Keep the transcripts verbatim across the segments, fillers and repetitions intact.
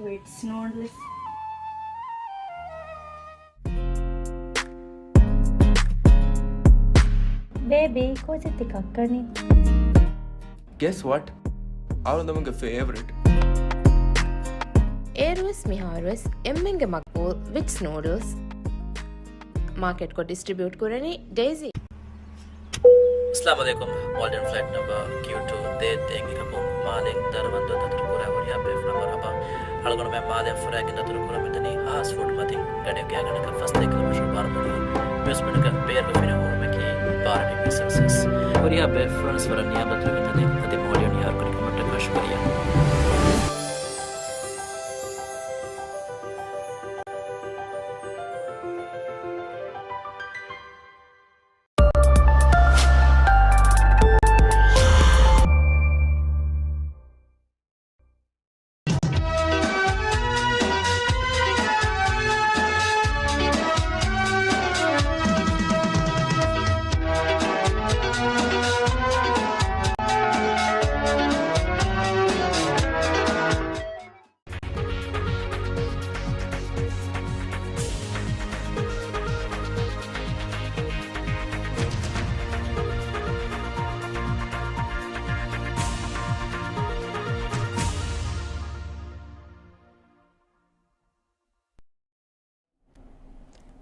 ވިޓްސް ނޫޑްލްސް. ބޭބީ، ކޯޗެއް ތި ކައްކަނީ؟ Guess what? އަޅުގަނޑުމެންގެ ފޭވަރިޓް. އޭރުވެސް މިހާރުވެސް އެންމެންގެ މަގްބޫލް ވިޓްސް ނޫޑްލްސް. މާކެޓްކޮށް ޑިސްޓްރިބިއުޓް ކުރަނީ ޑެއިޒީ. އައްސަލާމު ޢަލައިކުމް. މޯލްޑިވްސް ފްލައިޓް ނަމްބަރ ކިޔޫ ޓޫ ދޭއް އެއް އެކަކުން މާލެ ދަރުމަންދޫ ދަތުރުކުރާ ހުރިހާ ބޭފުޅުން މަރުޙަބާ. އަޅުގަނޑުމެން މާލެ ފުރާގެން ދަތުރުކުރަމުންދަނީ ހާސް ފުޑް މަތިން ގަޑިއަށް ގާތްގަނޑަކަށް ފަސްދަހަތި ކިލޯމީޓަރު ބާރު މިލިއަން މިސްމިނަކަށް ބޭރުގަ ފެނެ ހުރުމަކީ ބާރަ ޑިގްރީ ސެލްސިއަސް. ހުރިހާ ބޭފުޅުން ވަރަށް ނިޔާބަތުގެ ތަނެއް އަދި މޯލްޑިވް ނިޔާވަރުކުރި ކަމަށްޓަކާ ޝުކުރިއްޔާ.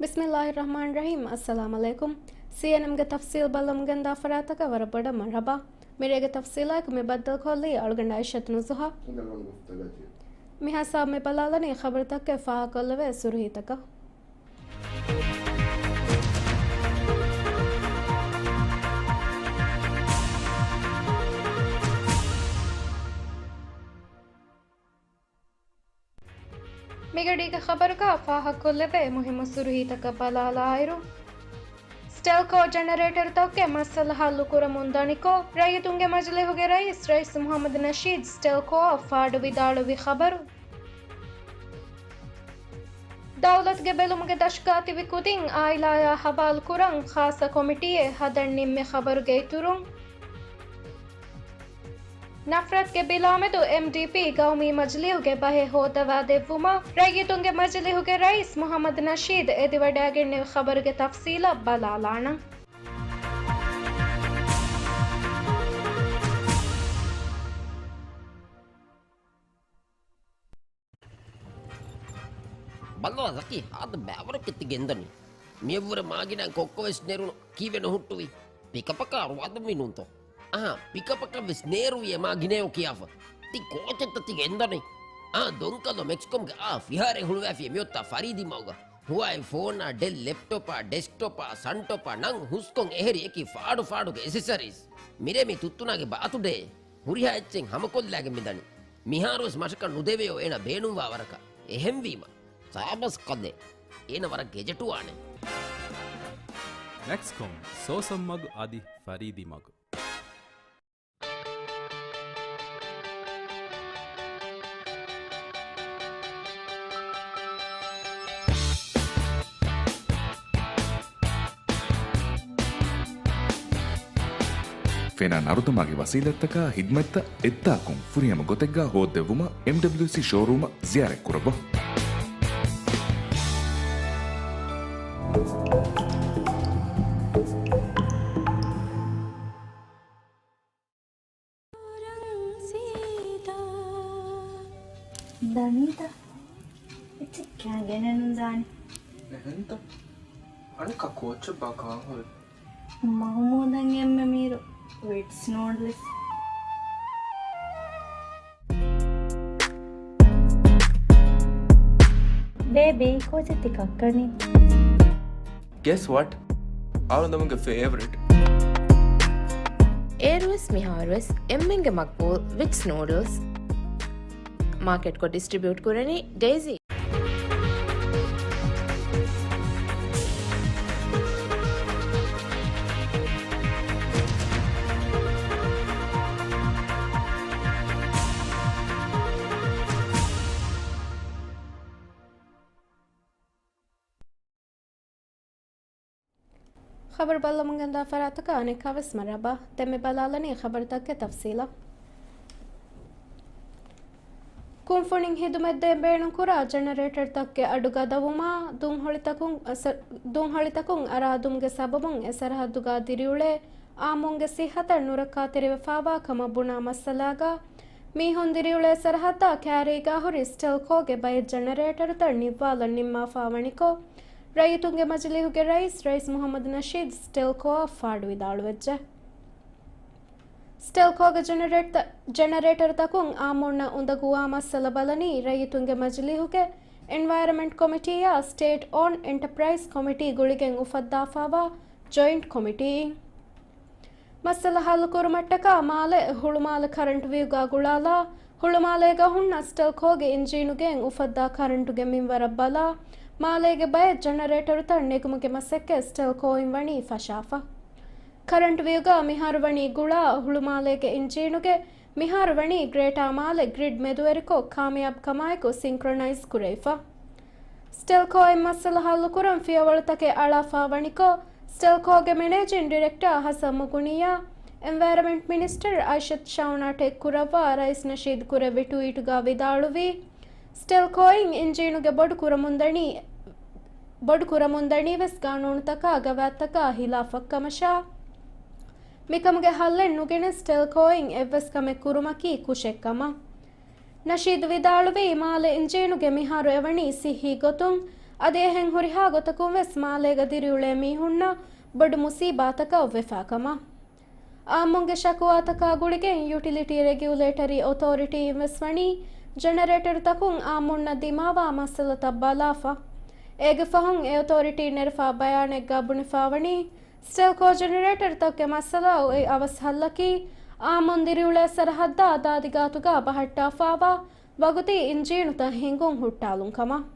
ބިސްމިއްލާހި ރަޙްމާނި ރަޙީމް. އައްސަލާމު ޢަލައިކުމް. ސީއެންއެމްގެ ތަފްސީލް ބައްލަވަމުން ގެންދާ ފަރާތަކަށް ވަރަށް ބޮޑަށް މަރުޙަބާ. މިރޭގެ ތަފްސީލާއެކު މި ބައްދަލުކޮށްލީ އަޅުގަނޑު އައިޝަތު ނުޒުހާ. މިހާ ސާބަ މި ބަލާލަނީ ޚަބަރުތަކެއް ފާހަގަކޮށްލެވޭ ސުރުހީތަކަށް. މިގަޑީގެ ޚަބަރުގަ ފާހަގަކޮށްލެވޭ މުހިއްމު ސުރުހީތަކަށް ބަލާލާއިރު، ސްޓެލްކޯ ޖެނަރޭޓަރުތަކުގެ މައްސަލަ ޙައްލުކުރަމުން ދަނިކޮށް، ރައްޔިތުންގެ މަޖިލީހުގެ ރައީސް، ރައީސް މުޙައްމަދު ނަޝީދު ސްޓެލްކޯއަށް ފާޑު ވިދާޅުވި ޚަބަރު. ދައުލަތުގެ ބެލުމުގެ ދަށުގަ ތިބި ކުދިން އާއިލާއާ ހަވާލުކުރަން ޚާއްޞަ ކޮމިޓީއެއް ހަދަން ނިންމި ޚަބަރުގެ އިތުރުން، ނަފްރަތުގެ ބިލާމެދު އެމްޑީޕީ ގައުމީ މަޖިލީހުގެ ބަހެއް ހޯއްދަވާދެއްވުމަށް ރައްޔިތުންގެ މަޖިލީހުގެ ރައީސް މުޙައްމަދު ނަޝީދު އެދިވަޑައިގެންނެވި ޚަބަރުގެ ތަފްސީލަށް ބަލާލާނަން. ބަލަ ޒަކީ، ހާދަ ބައިވަރަކަށް ތި ގެންދަނީ. މިއަށްވުރެ މާގިނައިން ކޮއްކޮވެސް ނެރުނު. ކީއްވެ ނުހުއްޓުވީ؟ ޕިކަޕަކާ ރުވާދުންވީ ނޫންތޯ؟ އަހާ، ޕިކަޕަކަށްވެސް ނޭރުވި އެ މާގިނަޔޯ ކިޔާފަ. ތި ކޯޗެއްތަ ތި ގެންދަނީ؟ އާ، ދޮންކަލޯ މެކްސްކޮމްގެ އާ ފިހާރައެއް ހުޅުވާފިޔޭ މިއޮތާ ފަރީދީ މަގުގަ. ހުވާއި ފޯނާ، ޑެލް ލެޕްޓޮޕާ، ޑެސްކްޓޮޕާ، ސަންޓޮޕާ ނަން ހުސްކޮން އެހެރި އެކި ފާޑު ފާޑުގެ އެސެސަރީސް. މިރޭ މި ތުއްތުނާގެ ބާތުޑޭ. ހުރިހާ އެއްޗެއް ހަމަކޮށްލާގެން މިދަނީ. މިހާރުވެސް މަށަކަށް ނުދެވެޔޯ އޭނަ ބޭނުންވާ ވަރަކަށް. އެހެންވީމަ، ސާބަސް ކަލޭ. އޭނަ ވަރަށް ގެޖެޓުވާނެ. މެކްސްކޮމް، ސޯސަން މަގު އަދި ފަރީދީ މަގު. ފެނާ ނަރުދަމާގެ ވަސީލަތްތަކާ ހިދްމަތްތައް އެއްދާކުން ފުރިހަމަ ގޮތެއްގަ ހޯއްދެއްވުމަށް އެމްޑަބްލިއުސީ ޝޯރޫމަށް ޒިޔާރަތްކުރައްވާ. ދަނީތަ؟ އެއްޗެއް ކައިގެނެއް ނުދާނެ. އެހެންތަ؟ އަނެއްކާ ކޯއްޗެއްބާ ކާން ހުރީ؟ މަހުމޫދަށް އެންމެ މީރު ވިޓްސް ނޫޑްލްސް. ބޭބީ، ކޯޗެއް ތި ކައްކަނީ؟ Guess what? އަޅުގަނޑުމެންގެ ފޭވަރިޓް. އޭރުވެސް މިހާރުވެސް އެންމެންގެ މަގްބޫލް ވިޓްސް ނޫޑްލްސް. މާކެޓްކޮށް ޑިސްޓްރިބިއުޓް ކުރަނީ ޑެއިޒީ. ޚަބަރު ބައްލަވަމުން ގެންދާ ފަރާތަކަށް އަނެއްކާވެސް މަރުޙަބާ. ދެން މި ބަލާލަނީ ޚަބަރުތަކުގެ ތަފްސީލަށް. ކުންފުނިން ހިދުމަތްދޭން ބޭނުންކުރާ ޖެނަރޭޓަރުތަކުގެ އަޑު ގަދަވުމާ، ދުންހޮޅިތަކުން އަސަ-، ދުންހޮޅިތަކުން އަރާދުމުގެ ސަބަބުން އެ ސަރަހައްދުގަ ދިރިއުޅޭ އާއްމުންގެ ސިއްހަތަށް ނުރައްކާތެރިވެފާވާ ކަމަށް ބުނާ މައްސަލާގަ، މީހުން ދިރިއުޅޭ ސަރަހައްދާ ކާރީގާ ހުރި ސްޓެލްކޯގެ ބައެއް ޖެނަރޭޓަރުތައް ނިއްވާލަން ނިންމާފާ ވަނިކޮށް، ރައްޔިތުންގެ މަޖިލީހުގެ ރައީސް، ރައީސް މުހައްމަދު ނަޝީދު ސްޓެލްކޯއަށް ފާޑުވިދާޅުވެއްޖެ. ސްޓެލްކޯގެ ޖެނަރޭޓަ-، ޖެނަރޭޓަރުތަކުން އާއްމުންނަށް އުނދަގޫވާ މައްސަލަ ބަލަނީ ރައްޔިތުންގެ މަޖިލީހުގެ އެންވަޔަރމަންޓް ކޮމިޓީއާ ސްޓޭޓް އޯންޑް އެންޓަޕްރައިޒް ކޮމިޓީ ގުޅިގެން އުފައްދާފާވާ ޖޮއިންޓް ކޮމިޓީއިން. މައްސަލަ ހައްލުކުރުމަށްޓަކާ މާލެ ހުޅުމާލެ ކަރަންޓް ވިއުގާ ގުޅާލާ، ހުޅުމާލޭގަ ހުންނަ ސްޓެލްކޯގެ އިންޖީނުގެއިން އުފައްދާ ކަރަންޓުގެ މިންވަރަށް ބަލާ، މާލޭގެ ބައެއް ޖެނަރޭޓަރުތައް ނެގުމުގެ މަސައްކަތް ސްޓެލްކޯއިން ވަނީ ފަށާފަ. ކަރަންޓް ވިއުގާ މިހާރު ވަނީ ގުޅާ ހުޅުމާލޭގެ އިންޖީނުގެ، މިހާރު ވަނީ ގްރޭޓާ މާލެ ގްރިޑް މެދުވެރިކޮށް ކާމިޔާބު ކަމާއެކު ސިންކްރޮނައިޒް ކުރެވިފަ. ސްޓެލްކޯއިން މައްސަލަ ހައްލުކުރަން ފިޔަވަޅުތަކެއް އަޅާފާ ވަނިކޮށް، ސްޓެލްކޯގެ މެނޭޖިން ޑިރެކްޓާ ހަސަން މުޣުނިޔާ، އެންވަޔަރމަންޓް މިނިސްޓަރ އައިޝަތު ޝައުނާ ޓެގް ކުރައްވާ ރައީސް ނަޝީދު ކުރެއްވި ޓުވީޓުގަ ވިދާޅުވީ، ސްޓެލްކޯއިން އިންޖީނުގެ ބޮޑު ކުރަމުންދަނީ، ބޮޑު ކުރަމުންދަނީ ވެސް ގާނޫނުތަކާ ގަވާއިދުތަކާ ހިލާފަށް ކަމަށާ، މިކަމުގެ ހައްލެއް ނުގެނެސް ސްޓެލްކޯއިން އެއްވެސް ކަމެއް ކުރުމަކީ ކުށެއް ކަމަށް. ނަޝީދު ވިދާޅުވީ، މާލެ އިންޖީނުގެ މިހާރު އެވަނީ ސިއްހީ ގޮތުން، އަދި އެހެން ހުރިހާ ގޮތަކުން ވެސް މާލޭގަ ދިރިއުޅޭ މީހުންނަށް ބޮޑު މުސީބާތަކަށް އޮއްވެފާ ކަމަށް. އާއްމުންގެ ޝަކުވާތަކާ ގުޅިގެން ޔުޓިލިޓީ ރެގިއުލޭޓަރީ އޮތޯރިޓީއިން ވެސް ވަނީ ޖެނަރޭޓަރުތަކުން އާއްމުންނަށް ދިމާވާ މައްސަލަތައް ބަލާފަ. އޭގެ ފަހުން އެ އޮތޯރިޓީން ނެރެފާ ބަޔާނެއްގަ ބުނެފާވަނީ، ސްޓެލްކޯ ޖެނަރޭޓަރުތަކުގެ މައްސަލަ އޮތް އަވަސް ހައްލަކީ، އާއްމުން ދިރިއުޅޭ ސަރަހައްދާ ދާދިގާތުގަ ބަހައްޓާފާވާ ވަގުތީ އިންޖީނުތައް ހިނގުން ހުއްޓާލުން ކަމަށް.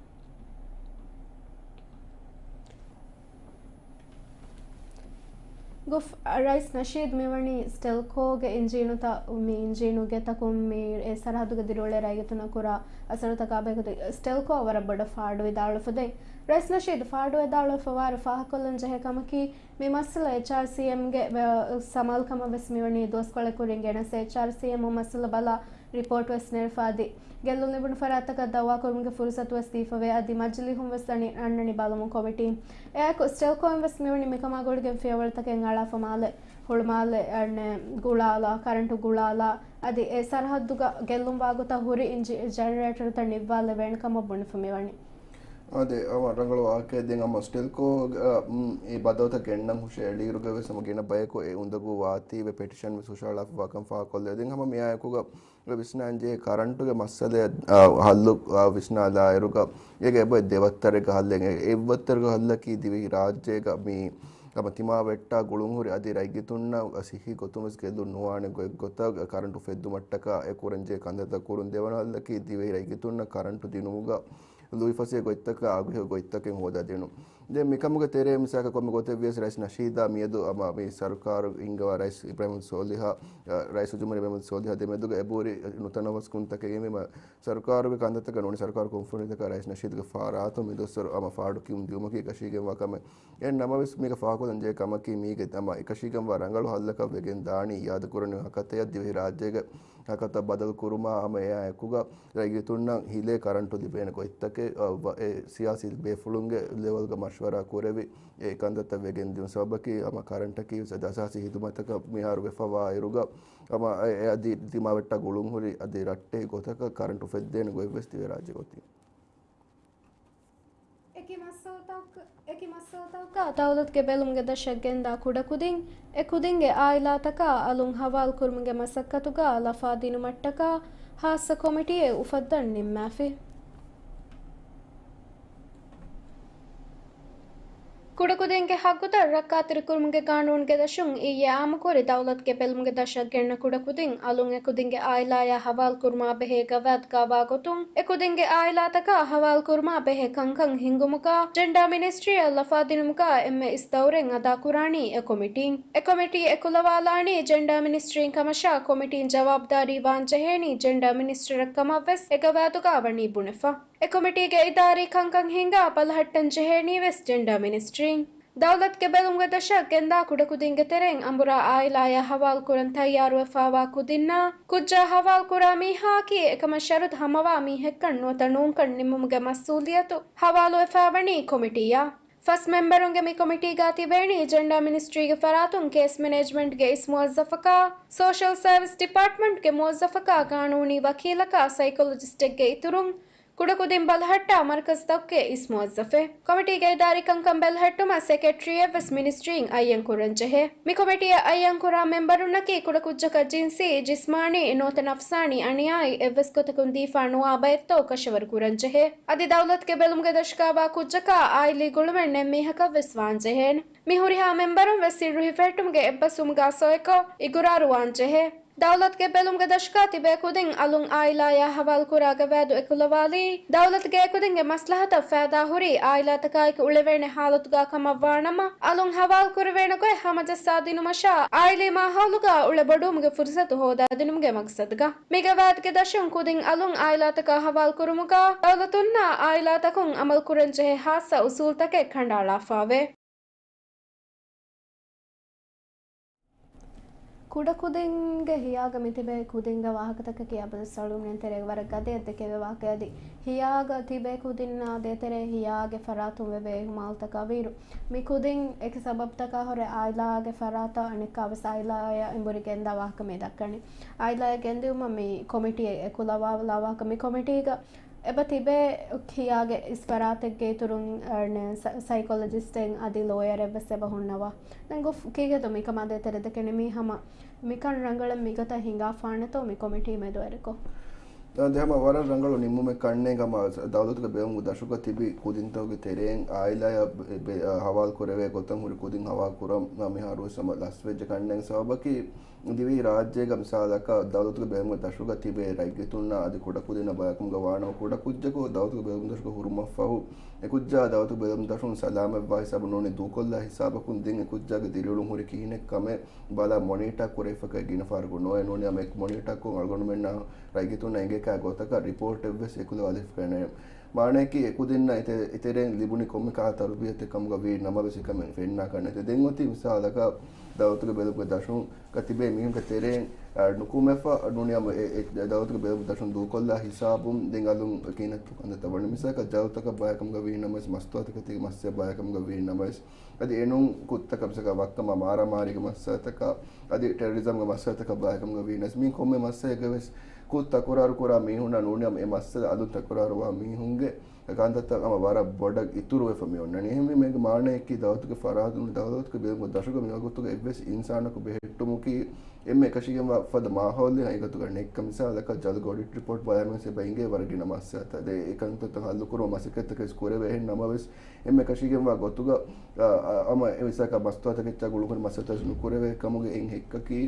ގުފް، ރައީސް ނަޝީދު މިވަނީ ސްޓެލްކޯގެ އިންޖީނުތައް، މި އިންޖީނުގެތަކުން މި އެ ސަރަހައްދުގެ ދިރިއުޅޭ ރައްޔިތުންނަށް ކުރާ އަސަރުތަކާ ބެހޭގޮތުން ސްޓެލްކޯ ވަރަށް ބޮޑަށް ފާޑުވިދާޅުވެފަ ދެން. ރައީސް ނަޝީދު ފާޑުވިދާޅުވެފަ ވާރު ފާހަގަކޮށްލަން ޖެހޭ ކަމަކީ، މި މައްސަލަ އެޗްއާރްސީއެމްގެ ސަމާލުކަމަށް ވެސް މިވަނީ ދުވަސްކޮޅެއް ކުރިން ގެނެސް އެޗްއާރްސީއެމް މައްސަލަ ބަލާ ރިޕޯޓް ވެސް ނެރެފަ އަދި ގެއްލުން ލިބުނު ފަރާތްތަކަށް ދައުވާކުރުމުގެ ފުރުސަތު ވެސް ދީފަވޭ އަދި މަޖިލީހުން ވެސް އަންނަނީ ބަލަމުން ކޮމިޓީން. އެއާއެކު ސްޓެލްކޯއިން ވެސް މިވަނީ މިކަމާ ގުޅިގެން ފިޔަވަޅުތަކެއް އަޅާފަ މާލެ ހުޅުމާލެ އަންނެ ގުޅާލާ، ކަރަންޓު ގުޅާލާ އަދި އެ ސަރަހައްދުގަ ގެއްލުންވާ ގޮތަށް ހުރި އިންޖި-، ޖެނަރޭޓަރުތައް ނިއްވާލެވޭނެ ކަމަށް ބުނެފަ މިވަނީ. އާދެ، އަމަ ރަނގަޅު ވާހަކައެއް. ދެން އަމަ ސްޓެލްކޯ، އަ، މް، އެ ބަދަލުތައް ގެންނަން ހުށައެޅިއިރުގަ ވެސް ހަމަ ގިނަ ބަޔަކު އެ އުނދަގޫ ވާތީވެ ޕެޓިޝަން ވެސް ހުށަހަޅާފަވާކަން ފާހަގަކޮށްލެވޭ. ދެން ހަމަ މިއާއެކުގަ ވިސްނާންޖެހޭ ކަރަންޓުގެ މައްސަލައަށް، އަ، ހައްލު، އަ، ވިސްނާލާއިރުގަ އޭގެ އެބައޮތް ދެވައްތަރެއްގެ ހައްލެއް. އެއްވައްތަރުގެ ހައްލަކީ ދިވެހި ރާއްޖޭގަ މި ހަމަ ތިމާ ވެއްޓާ ގުޅުންހުރި އަދި ރައްޔިތުންނަށް ސިއްހީ ގޮތުން ވެސް ގެއްލުން ނުވާނެ ގޮތްގޮތަށް ކަރަންޓު އުފެއްދުމަށްޓަކާ އެ ކުރަންޖެހޭ ކަންތައްތައް ކުރުން. ދެވަނަ ހައްލަކީ ދިވެހި ރައްޔިތުންނަށް ކަރަންޓު ދިނުމުގަ ލުއިފަސޭ ގޮތްތަކާ އަގުހެޔޮ ގޮތްތަކެއް ހޯދާދިނުން. ދެން މިކަމުގެ ތެރޭ މިސާލަކަށް ކޮންމެ ގޮތެއް ވިޔަސް ރައީސް ނަޝީދާ މިއަދު އަމަ މި ސަރުކާރު ހިންގަވާ ރައީސް އިބްރާހިމް ސޯލިހާ، ރައީސް ޖުމްހޫރިއްޔާ އިބްރާހިމް ސޯލިހާ ދެމެދުގަ އެބަހުރި ނުތަނަވަސްކަންތަކެއް އެނގޭ. ސަރުކާރުގެ ކަންތައްތަކަށް ނޫނީ ސަރުކާރު ކުންފުނިތަކަށް ރައީސް ނަޝީދުގެ ފާރާތުން މިދުވަސްވަރު އަމަ ފާޑު ކިޔުން ދިއުމަކީ އެކަށީގެންވާ ކަމެއް. އެހެން ނަމަވެސް މީގަ ފާހަގަކޮށްލަން ޖެހޭ ކަމަކީ މީގެ އަމަ އެކަށީގެންވާ ރަނގަޅު ހައްލަކަށް ވެގެން ދާނީ. އިއާދަކުރަނީ ހަކަތަޔަށް ދިވެހި ރާއްޖޭގެ ހަކަތަ ބަދަލު ކުރުމާ ހަމަ އެއާ އެކުގަ ރައްޔިތުންނަށް ހިލޭ ކަރަންޓު ލިބޭނެ ގޮތްތަކެއް، އަ، ވަ-، އެ ސިޔާސީ ބޭފުޅުންގެ ލެވެލްގަ މަޝްވަރާ ކުރެވި އެ ކަންތައްތައް ވެގެން ދިޔުން. ސަބަބަކީ ހަމަ ކަރަންޓަކީ ވެސް އަދި އަސާސީ ހިދުމަތަކަށް މިހާރު ވެފަވާ އިރުގަ ހަމަ އެ، އެ އަދި ތިމާ ވެއްޓާ ގުޅުންހުރި އަދި ރައްޓެހި ގޮތަކަށް ކަރަންޓު އުފެއްދޭނެ ގޮތްވެސް ދިވެހިރާއްޖެ ގޮތީ. އެކި މައްސަލަތަކަށް، އެކި މައްސަލަތަކަށް ދައުލަތުގެ ބެލުމުގެ ދަށަށް ގެންދާ ކުޑަކުދިން، އެ ކުދިންގެ އާއިލާތަކާ އަލުން ހަވާލު ކުރުމުގެ މަސައްކަތުގަ ލަފާ ދިނުމަށްޓަކާ ހާއްސަ ކޮމިޓީއެއް އުފައްދަން ނިންމާފި. ކުޑަކުދިންގެ ހައްގުތައް ރައްކާތެރިކުރުމުގެ ގާނޫނުގެ ދަށުން އިއްޔެ އާއްމުކުރި ދައުލަތުގެ ބެލުމުގެ ދަށަށް ގެންނަ ކުޑަކުދިން އަލުން އެ ކުދިންގެ އާއިލާޔާ ހަވާލު ކުރުމާ ބެހޭ ގަވާއިދުގައިވާ ގޮތުން، އެ ކުދިންގެ އާއިލާތަކާ ހަވާލު ކުރުމާ ބެހޭ ކަންކަން ހިންގުމުގަ ޖެންޑާ މިނިސްޓްރީއަށް ލަފާ ދިނުމުގަ އެންމެ އިސް ދައުރެއް އަދާ ކުރާނީ އެ ކޮމިޓީން. އެ ކޮމިޓީ އެކުލަވާލާނީ ޖެންޑާ މިނިސްޓްރީން ކަމަށާ ކޮމިޓީން ޖަވާބުދާރީ ވާން ޖެހޭނީ ޖެންޑާ މިނިސްޓަރަށް ކަމަށް ވެސް އެ ގަވާއިދުގަ ވަނީ ބުނެފަ. އެ ކޮމިޓީގެ އިދާރީ ކަންކަން ހިންގާ ބަލަހައްޓަން ޖެހޭނީ ވެސް ޖެންޑާ މިނިސްޓްރީން. ދައުލަތުގެ ބެލުމުގެ ދަށަށް ގެންދާ ކުޑަކުދިންގެ ތެރެއިން އަނބުރާ އާއިލާޔާ ހަވާލު ކުރަން ތައްޔާރުވެފާވާ ކުދިންނާ ކުއްޖާ ހަވާލު ކުރާ މީހާއަކީ އެކަމަށް ޝަރުތު ހަމަވާ މީހެއްކަން ނުވަތަ ނޫންކަން ނިންމުމުގެ މަސްއޫލިއްޔަތު ހަވާލުވެފާވަނީ ކޮމިޓީއަށް. ފަސް މެމްބަރުންގެ މި ކޮމިޓީގަ ތިބޭނީ ޖެންޑާ މިނިސްޓްރީގެ ފަރާތުން ކޭސް މެނޭޖްމަންޓްގެ އިސް މުވައްޒަފަކާ، ސޯޝަލް ސަރވިސް ޑިޕާޓްމަންޓްގެ މުވައްޒަފަކާ، ގާނޫނީ ވަކީލަކާ، ސައިކޮލޮޖިސްޓެއްގެ އިތުރުން، ކުޑަކުދިން ބަލަހައްޓާ މަރުކަޒުތަކުގެ އިސް މުވައްޒަފެއް. ކޮމިޓީގެ އިދާރީ ކަންކަން ބެލެހެއްޓުމަށް ސެކްރެޓަރީއެއްވެސް މިނިސްޓްރީން އައްޔަން ކުރަންޖެހޭ. މި ކޮމިޓީއަށް އައްޔަން ކުރާ މެމްބަރުންނަކީ ކުޑަކުއްޖަކަށް ޖިންސީ، ޖިސްމާނީ ނުވަތަ ނަފްސާނީ އަނިޔާއެއް އެއްވެސް ގޮތަކުން ދީފާ ނުވާ ބައެއްތޯ ކަށަވަރު ކުރަންޖެހޭ. އަދި ދައުލަތުގެ ބެލުމުގެ ދަށުގަ ވާ ކުއްޖަކާ އާއިލީ ގުޅުމެއް ނެތް މީހަކަށްވެސް ވާންޖެހޭނެ. މި ހުރިހާ މެމްބަރުން ވެސް ސިއްރު ހިފެހެއްޓުމުގެ އެއްބަސްވުމުގަ ސޮއިކޮށް އިގުރާރު ވާންޖެހޭ. ދައުލަތުގެ ބެލުމުގެ ދަށުގަ ތިބޭ ކުދިން އަލުން އާއިލާޔާ ހަވާލު ކުރާ ގަވާއިދު އެކުލަވާލީ، ދައުލަތުގެ އެކުދިންގެ މަސްލަހަތަށް ފައިދާ ހުރި އާއިލާތަކާއެކު އުޅެވޭނެ ހާލަތުގަ ކަމަށްވާނަމަ، އަލުން ހަވާލު ކުރެވޭނެ ގޮތް ހަމަޖައްސާދިނުމަށާ، އާއިލީ މާހައުލުގަ އުޅޭ ބޮޑުވުމުގެ ފުރުސަތު ހޯދާދިނުމުގެ މަގްސަދުގަ. މި ގަވާއިދުގެ ދަށުން ކުދިން އަލުން އާއިލާތަކާ ހަވާލު ކުރުމުގަ، ދައުލަތުންނާ އާއިލާތަކުން އަމަލު ކުރަންޖެހޭ ހާއްސަ އުސޫލުތަކެއް ކަނޑައަޅާފައެވެ. ކުޑަކުދިންގެ ހިޔާގަ މިތިބޭ ކުދިންގެ ވާހަކަތަކަކީ އަބަދު ސަޅުން ތެރޭގަ ވަރަށް ގަދަޔަށް ދެކެވޭ ވާހަކައެއް. އަދި ހިޔާގަ ތިބޭ ކުދިންނާ ދޭތެރޭ ހިޔާގެ ފަރާތުން ވެވޭ އިހުމާލުތަކާ ވީއިރު، މި ކުދިން އެކި ސަބަބުތަކާ ހުރެ އާއިލާގެ ފަރާތަށް އަނެއްކާވެސް އާއިލާޔަށް އެނބުރި ގެންދާ ވާހަކަ މި ދައްކަނީ. އާއިލާޔަށް ގެންދިއުމަށް މި ކޮމިޓީ އެކުލަވާލާ ވާހަކަ. މި ކޮމިޓީގަ އެބަ ތިބޭ ކިޔާގެ އިސް ފަރާތެއްގެ އިތުރުން، އަ، ސަ-، ސައިކޮލޮޖިސްޓެއް އަދި ލޯޔަރެއްވެސް އެބަ ހުންނަވާ. ދެން ގޮފް ކީގެތޯ މިކަމާ ދޭތެރެ ދެކެނީ މީ ހަމަ މިކަން ރަނގަޅަށް މިގޮތަށް ހިނގާފާނެތޯ މި ކޮމިޓީ މެދުވެރިކޮށް. އާ، ދެ ހަމަ ވަރަށް ރަނގަޅު ނިންމުމެއް ކަންނޭނގެ ހަމަ ދައުލަތުގެ ބެލުމުގެ ދަށުގަ ތިބި ކުދިންތަކުގެ ތެރެއިން އާއިލާޔަށް ބެ-، ބެ-، އާ، ހަވާލު ކުރެވޭ ގޮތަށް ހުރި ކުދިން ހަވާލު ކުރަން މިހާރުވެސް ހަމަ ލަސްވެއްޖެ ކަންނޭނގެ ސަބަބަކީ ދިވެހި ރާއްޖޭގަ މިސާލަކަށް ދައުލަތުގެ ބެލުމުގެ ދަށުގަ ތިބޭ ރައްޔިތުންނާ އަދި ކުޑަކުދިންނަށް ބަލަކުމުގަ ވާނަމަ، ކުޑަކުއްޖަކު ދައުލަތުގެ ބެލުމުގެ ދަށުގަ ހުރުމަށްފަހު، އެކުއްޖާ ދައުލަތުގެ ބެލުމުގެ ދަށުން ސަލާމަތްވާ ހިސާބުން ނޫނީ ދޫކޮށްލާ ހިސާބަކުން ދެން އެކުއްޖާގެ ދިރިއުޅުން ހުރި ކިހިނެއް ކަމެއް ބަލާ މޮނީޓާ ކުރެވިފަކައި ގިނަ ފަހަރަކު ނޯވޭ. ނޫނީ ހަމަ އެ މޮނީޓާކޮށް އަޅުގަނޑުމެންނާ ރައްޔިތުންނަށް އެނގޭކާ ގޮތަކަށް ރިޕޯޓެއްވެސް އެކުލަވާލެވިފައެއް ނެތް. މާނައަކީ އެކުދިންނަށް އެތެ-، އެތެރެއިން ލިބުނީ ކޮންމެ ކަހަލަ ތަރުބިޔަތެއް ކަމުގަ ވީ ނަމަވެސް އެކަމެއް ފެންނާކަށް ނެތޭ. ދެން އޮތީ މިސާލަކަށް ދައުލަތުގެ ބެލުމުގެ ދަށުން ގަ ތިބޭ މީހުންގެ ތެރެއިން، އަ، ނުކުމެފަ ނޫނީ ހަމަ އެ، އެ ދައުލަތުގެ ބެލުމުގެ ދަށުން ދޫކޮށްލާ ހިސާބުން ދެން އަލުން ކިހިނެއްތޯ ކަންތައްތައް ވަނީ. މިސާލަކަށް ޖަލުތަކަށް ބައިކަމުގަ ވީ ނަމަވެސް، މަސްތުވާތަކެތީގެ މައްސަލަ ބައިކަމުގަ ވީ ނަމަވެސް، އަދި އެނޫން ކުށްތަކަށް މިސާލަކަށް ވައްކަމާ މާރާމާރީގެ މައްސަލަތަކަށް، އަދި ޓެރަރިޒަމްގެ މައްސަލަތަކަށް ބައިކަމުގަ ވީނަސް، މި ކޮންމެ މައްސަލައެއްގަވެސް ކުށް ތަކުރާރު ކުރާ މީހުންނާ ނޫނީ ހަމަ އެ މައްސަލަ އަލުން ތަކުރާރުވާ މީހުންގެ ކަންތައްތައް ހަމަ ވަރަށް ބޮޑަށް އިތުރުވެފަ މި އޮންނަނީ. އެހެންވީމަ އޭގެ މާނައަކީ ދައުލަތުގެ ފަރާތުން ދައުލަތުގެ ބެލުމުގެ ދަށުގަ މިވަގުތުގަ އެއްވެސް އިންސާނަކު ބެހެއްޓުމަކީ އެންމެ އެކަށީގެންވާ އުފަދަ މާހައުލެއް ހަގީގަތުގަ ނެތްކަން. މިސާލަކަށް ޖަލުގެ އޮޑިޓް ރިޕޯޓް ބަލާމަސް އެބަ އިނގޭ ވަރަށް ގިނަ މައްސަލަތައް ދޭ އެ ކަންތައްތައް ހައްލުކުރުމަށް މަސައްކަތްތަކެއް ކުރެވޭ. އެހެން ނަމަވެސް އެންމެ އެކަށީގެންވާ ގޮތުގަ، އަ، އަ، އަމަ އެ މިސާލަކަށް މަސްތުވާތަކެއްޗާ ގުޅުންހުރި މައްސަލަތައް ނުކުރެވޭ ކަމުގެ އެއް ހެއްކަކީ،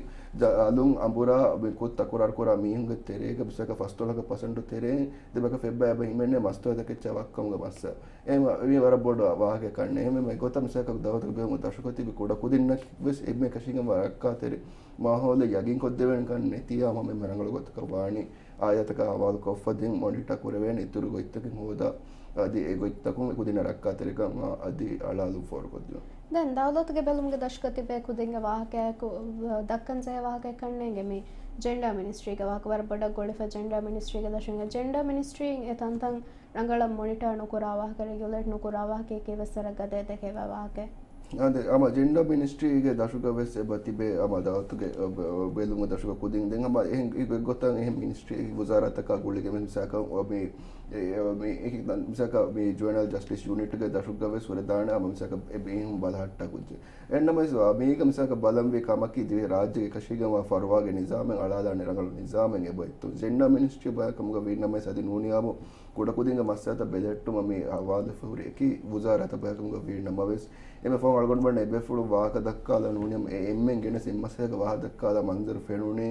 ޖަ-، އަލުން އަނބުރާ މި ކުށް ތަކުރާރު ކުރާ މީހުންގެ ތެރޭގަ މިސާލަކަށް ފަސްދޮޅަކަށް ޕަސެންޓު ތެރޭ ދެބަކަށް ފެއްބައި އެބަ ހިމެނޭ މަސްތުވާތަކެއްޗާ ވައްކަމުގެ މައްސަލަ. އެހެން މި ވަރަށް ބޮޑު ވާހަކައެއް ކަންނޭނގެ. އެހެންވީމަ އެގޮތަށް މިސާލަކަށް ދައުލަތުގެ ބެލުމުގެ ދަށުގަ ތިބި ކުޑަކުދިންނަކީވެސް އެންމެ އެކަށީގެންވާ ރައްކާތެރި މާހައުލެއް ޔަގީންކޮށްދެވޭނެ ކަން ނެތިއްޔާ ހަމަ އެންމެ ރަނގަޅު ގޮތަކަށް ވާނީ އާއިލާތަކާ ހަވާލުކޮށްފަ ދެން މޮނިޓާ ކުރެވޭނެ އިތުރު ގޮތްތަކެއް ހޯދާ، އަދި އެ ގޮތްތަކުން އެ ކުދިންނަށް ރައްކާތެރިކަން އަދި އަޅާލުން ފޯރުކޮށްދިނުން. ދެން ދައުލަތުގެ ބެލުމުގެ ދަށުގަ ތިބޭ ކުދިންގެ ވާހަކަޔަކު ދައްކަންޖެހޭ ވާހަކައެއް ކަންނޭނގެ މި ޖެންޑާ މިނިސްޓްރީގެ ވާހަކަ ވަރަށް ބޮޑަށް ގުޅިފަ ޖެންޑާ މިނިސްޓްރީގެ ދަށުން. ޖެންޑާ މިނިސްޓްރީން އެ ތަންތަން ރަނގަޅަށް މޮނިޓާ ނުކުރާ ވާހަކަ، ރެގިއުލޭޓް ނުކުރާ ވާހަކައަކީ ވެސް ވަރަށް ގަދަޔަށް ދެކެވޭ ވާހަކައެއް. އާދެ، ހަމަ ޖެންޑާ މިނިސްޓްރީގެ ދަށުގަ ވެސް އެބަ ތިބޭ ހަމަ ދައުލަތުގެ، އަ، ބެ-، ބެލުމުގެ ދަށުގަ ކުދިން. ދެން ހަމަ އެހެން އެއްގޮތަށް އެހެން މިނިސްޓްރީ ވުޒާރާތަކާ ގުޅިގެން މިސާލަކަށް މި، އެ، މި، މިސާލަކަށް މި ޖުވެނައިލް ޖަސްޓިސް ޔުނިޓްގެ ދަށުގަ ވެސް ހުރެދާނެ ހަމަ މިސާލަކަށް އެ މީހުން ބަލަހައްޓާ ކުއްޖެއް. އެހެންނަމަވެސް، މީގަ މިސާލަކަށް ބަލަންވީ ކަމަކީ ދިވެހި ރާއްޖޭގެ އެކަށީގެންވާ ފަރުވާގެ ނިޒާމެއް އަޅާލާނެ ރަނގަޅު ނިޒާމެއް އެބައޮތްތޯ. ޖެންޑާ މިނިސްޓްރީ ބަޔަކަމުގަ ވީނަމަވެސް އަދި ނޫނިޔާމު ކުޑަކުދިންގެ މައްސަލަތައް ބެލެހެއްޓުމަށް މި ހަވާލުވެފަ ހުރި އެކި ވުޒާރާތައް ބަޔަކަމުގަ ވީނަމަވެސް، އެންމެ ފަހުން އަޅުގަނޑުމެންނަށް އެބޭފުޅުން ވާހަކަ ދައްކާލާ ނޫނީ އެ އެންމެން ގެނެސް އެއްމަސްތަކަށް ވާހަކަ ދައްކާލާ މަންޒަރު ފެނުނީ،